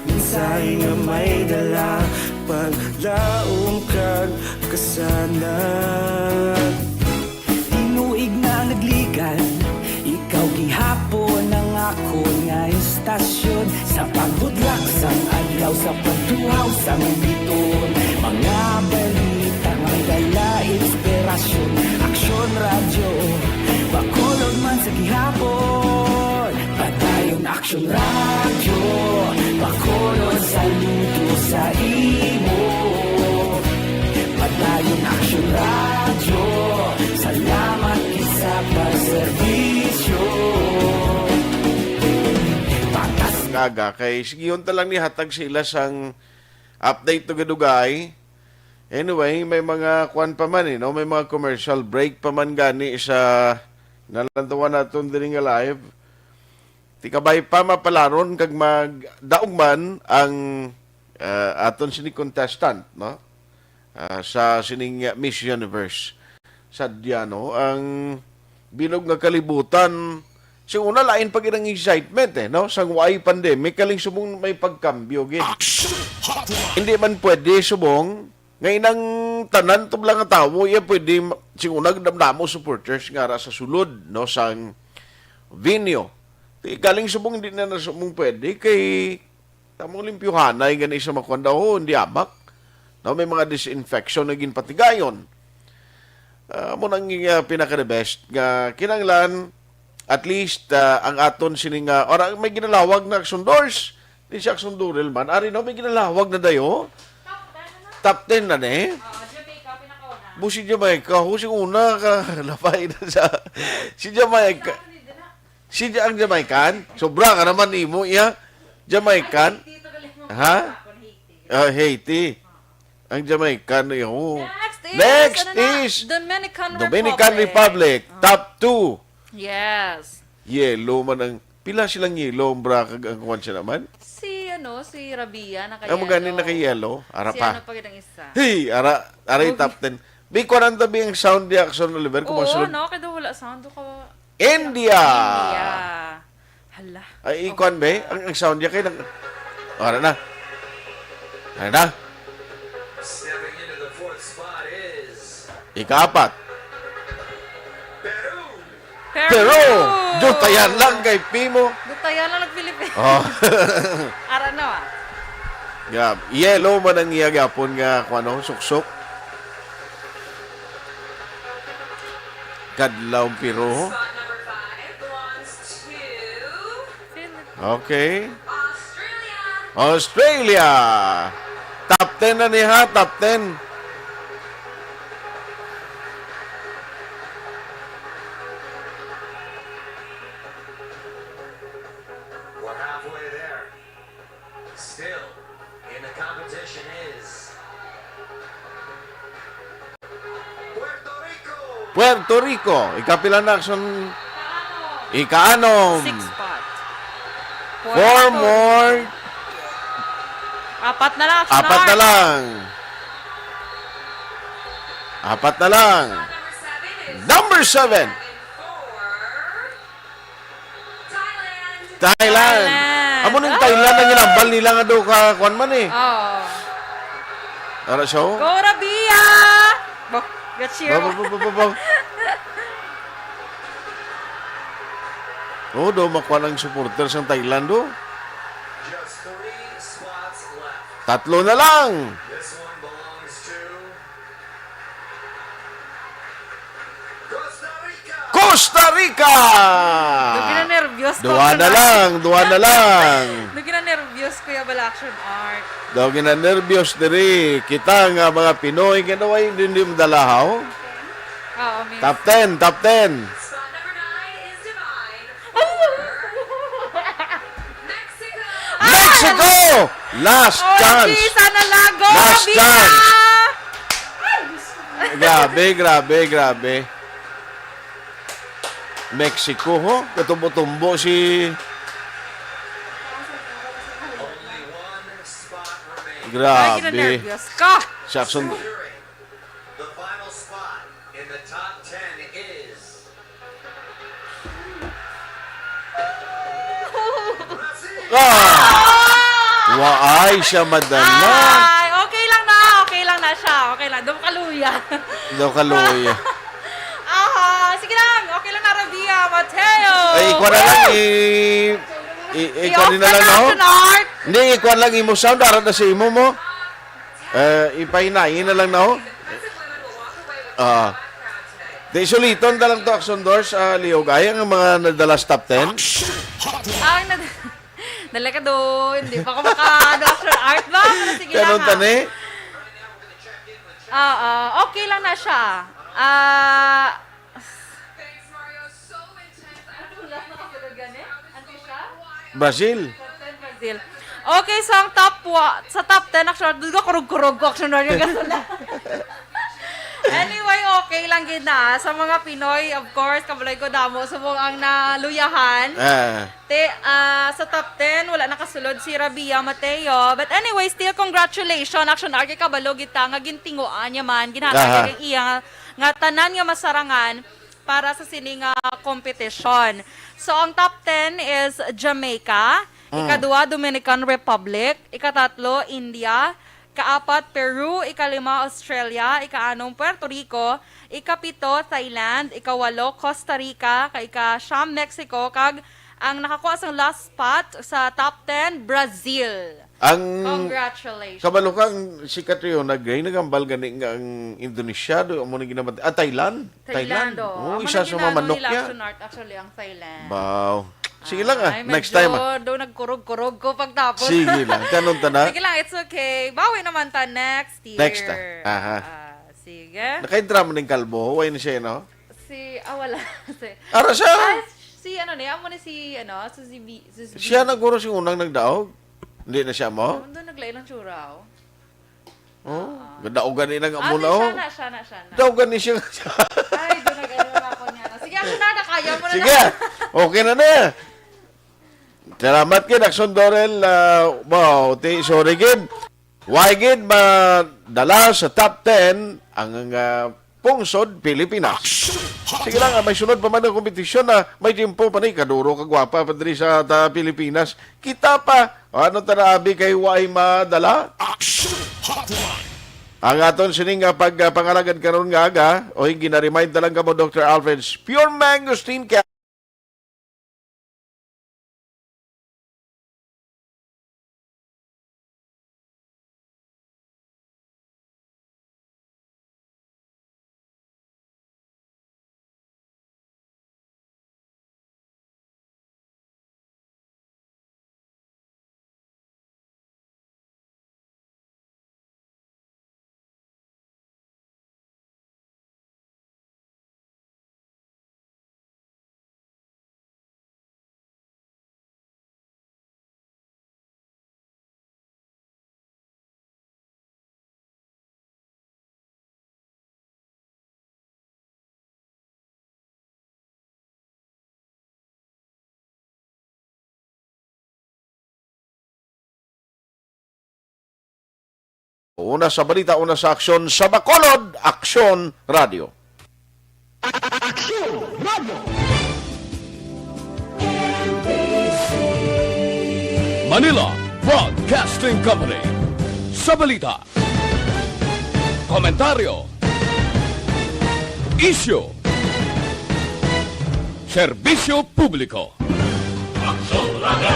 Mensahe nga may dala, paglaom kag kasanag. Tinuig na nagligan, ikaw gihapon ang akon nga istasyon. Sa pagbudlak sang adlaw, sa pagtuhaw sang bituon, mga balita may dala inspirasyon. Aksyon Radyo, Bacolod man sa gihapon. Padayon Aksyon Radyo, Bacolod saludo sa imo. Padayon Aksyon Radyo, salamat gid sa pagserbisyo. Patas Kaga, kay sige, yun ta lang ni hatag sila sang update to gadugay. Anyway, may mga kwan pa man, eh, no? May mga commercial break pa man gani sa nalantawa naton diri nga live. Tikabay pa mapalaron kag magdaog man ang, ah, aton sini contestant, no? Ah, sa sining Miss Universe. Sadya, no? Ang bilog nga kalibutan, sing una, lain pa gid ang excitement, eh, no? Sang way pandemic, kaling subong may pagkambyo gid. Hindi man pwede subong nga inang tanan tublang nga tawo iya pwede ma-, sing una, damdamo supporters nga ara sa sulod, no, sang venue. Di, kaling subong hindi na na subong pwede kay tamong limpyuhanay gani sa makuan daw, hindi amak. No, may mga disinfection na ginpatigayon. Ah, mo nang, ah, pinaka the best nga kinahanglan at least, ah, ang aton sining, ah, or ang may ginalawag na Aksyon Dors. Di siya Aksyon Durel man. Ari, no, may ginalawag na dayo. Top ten na ni. Oo, Jamaica, pinakauna. Bu si Jamaica, ho, si una ka, lapay na sa, si Jamaica. Si Ja-, ang Jamaican? Sobra ka naman imo, iya. Jamaican? Haiti, taga Limon, Ha? Haiti. Ah, Haiti. Ang Jamaican, eh, oh. Next is, Next ano na? is Dominican Dominican Republic. Republic. Top two. Yes. Yellow man ang, pila silang yellow, ang bra, kag ang kwan siya naman? Si, ano, si Rabia, naka-yellow. Ang mga ni naka-yellow, ara Si pa. ano pa gid ang isa? Hey, ara, ara yung Dogi. top ten. Bi, kwan ang tabi ang sound ni Aksyon Oliver, kung Oo, masunod. no? Kaya daw wala sound. Doon ka India. India. Hala. Ay, ikuan ba? Ang, ang sound niya kay nag-, oh, ano na? Ano na? Stepping into the fourth spot is Ikaapat. Peru. Peru. Peru. Dutayan lang kay Pimo. Dutayan lang nag-Philippines. Oh. Ara na, ah. Gab-, yellow man ang iya gyapon nga, kung ano, suksok. Kadlaw, Peru. Spot number five belongs to Okay. Australia. Australia. Top ten na ni ha, top ten. We're halfway there. Still in the competition is Puerto Rico. Puerto Rico. Ikapila na, Aksyon? Ikaanom. Six spot. Four Puerto more. Apat na lang, Aksyon Apat na Art. lang. Apat na lang. Number seven. Thailand. Thailand. Amo ning Ah! Thailand ang ginambal nila nga daw ka, kwan man eh. Oh. Ara siya, oh. Go, Rabia! Bo, ga-cheer. Ba, ba, ba, ba, ba, ba. Oh, daw makuha ng supporter sa Thailand, oh. Just three spots left. Tatlo na lang. This one belongs to Costa Rica. Costa Rica! Daw ginanervyos ko, Duha na Kuya. lang, duha na lang. Daw ginanervyos, Kuya Bal Action Art. Daw ginanervyos diri. Kita nga mga Pinoy, kaya daw ay hindi, hindi madala, ha, oh? Oo, miss. Top ten, top ten. Spot number nine is Divine. Mexico! Last O M G, chance. Sana lang. Go, Last Bia! chance. Ay, Diyos ko. Grabe, grabe, grabe. Mexico, ho? Katumbo-tumbo si Only one spot remaining. Grabe. Ay, ginanervyos ka. Si Action. Ah! Waay siya madala. Ay, okay lang na. Okay lang na siya. Okay lang. Daw kaluya. Daw kaluya. Aha, sige lang. Okay lang na, Rabia, Mateo. Ay, ikuha na lang, i-, i-, ikuha I-off na na lang, no? Action art. Hindi, ikuha lang imo sound, ara na sa imo mo. Eh, ipahinain na lang na, oh. Ah. Di, suliton na lang to, Action Doors, ah, Liog. Ay, ang mga nadala sa top ten. Ang nad-, dali ka doon. Hindi pa ako maka-, ano, action art ba? Pero sige lang, Ganun ha. Tani? Oo, okay lang na siya. Ah, Brazil. Brazil. Okay, so ang top wa-, sa top ten, actually, doon ka kurog-kurog ko, actually, doon ka sula. Anyway, okay lang gid na. Sa mga Pinoy, of course, kabaloy ko damo. Subong ang naluyahan. Ah. Te, ah, sa top ten, wala nakasulod si Rabia Mateo. But anyway, still congratulations. Action Art, kay kabalo gid ta nga gintinguan niya man, ginhatag Aha. niya ang iya nga, nga tanan nga masarangan para sa sini nga kompetisyon. So, ang top ten is Jamaica, Mm. ikadua, Dominican Republic, ikatatlo, India, kaapat, Peru, ikalima, Australia, ikaanom, Puerto Rico, ikapito, Thailand, ikawalo, Costa Rica, kag ikasyam, Mexico, kag ang nakakuha sang last spot sa top ten, Brazil. Ang Congratulations. Kabalo ka, ang si Catriona Gray, naghambal gani nga ang Indonesia, do, amo na ginamat-, ah, Thailand? Thailand, Thailand. Oh. Oo, Amo isa na sa mga gina-, ano manok nila niya. Action art, actually, ang Thailand. Wow. Sige lang, ah. Ay, Next medyo time, ah. daw nagkurog-kurog ko pagtapos. Sige lang. Kanunta na. Sige lang, it's okay. Bawi naman ta next year. Next time. Aha. Ah, sige. Nakaintra mo ning kalbo. Huwag na siya, no? Si, ah, wala. Si, Ara siya? ah, si, ano ni, amo ni si, ano, si, si, B-, si, si Siya B-, naguro si unang nagdaog. Hindi na siya mo? Ano doon, naglain ang tsura, oh. Oh, Oo. Gadaogan ni nang Ah, amo na, di, oh. siya na, siya na, siya na. Daogan ni siya. Ay, doon nag-ano na ako niya. Sige, action na, na, kaya mo na Sige, na. Okay na na. Salamat gid, Action Dorel. Ah, wow, ti, sorry gid. Why gid madala sa top ten ang, ah, pungsod Pilipinas? Sige lang, ah, may sunod pa man ang kompetisyon na may tiyempo pa ni kaduro kagwapa pa diri sa ta Pilipinas. Kita pa. Ano ta na, abi, kay way madala? Action Hotline. Ang aton sining nga pag, ah, pangalagad karon nga aga, o, gina-remind na lang kamo, Doctor Alfred's Pure Mangosteen Ca- Una sa balita, una sa aksyon, sa Bacolod, Aksyon Radio. Aksyon Radio. Manila Broadcasting Company. Sa balita, komentaryo, isyu, serbisyo publiko. Aksyon Radio.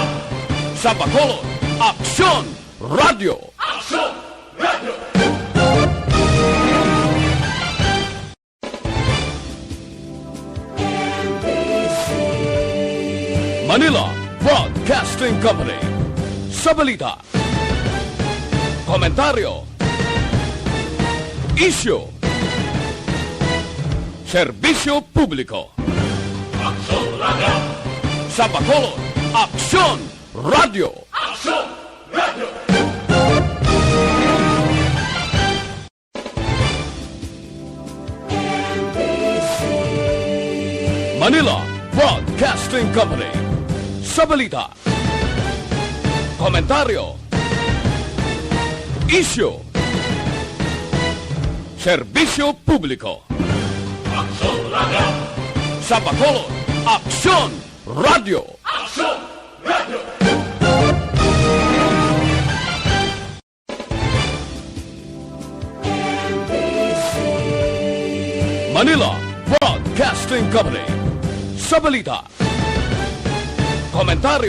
Sa Bacolod, Aksyon Radio. Aksyon Radio. Manila Broadcasting Company. Sa balita, komentaryo, isyu, serbisyo publiko. Aksyon Radio. Sa Bacolod, Aksyon Radio. Aksyon Radio. Manila Broadcasting Company. Sa balita, komentaryo, isyu, serbisyo publiko. Aksyon Radio. Sa Bacolod, Aksyon Radio. Aksyon Radio. Manila Broadcasting Company. Sa balita, komentaryo,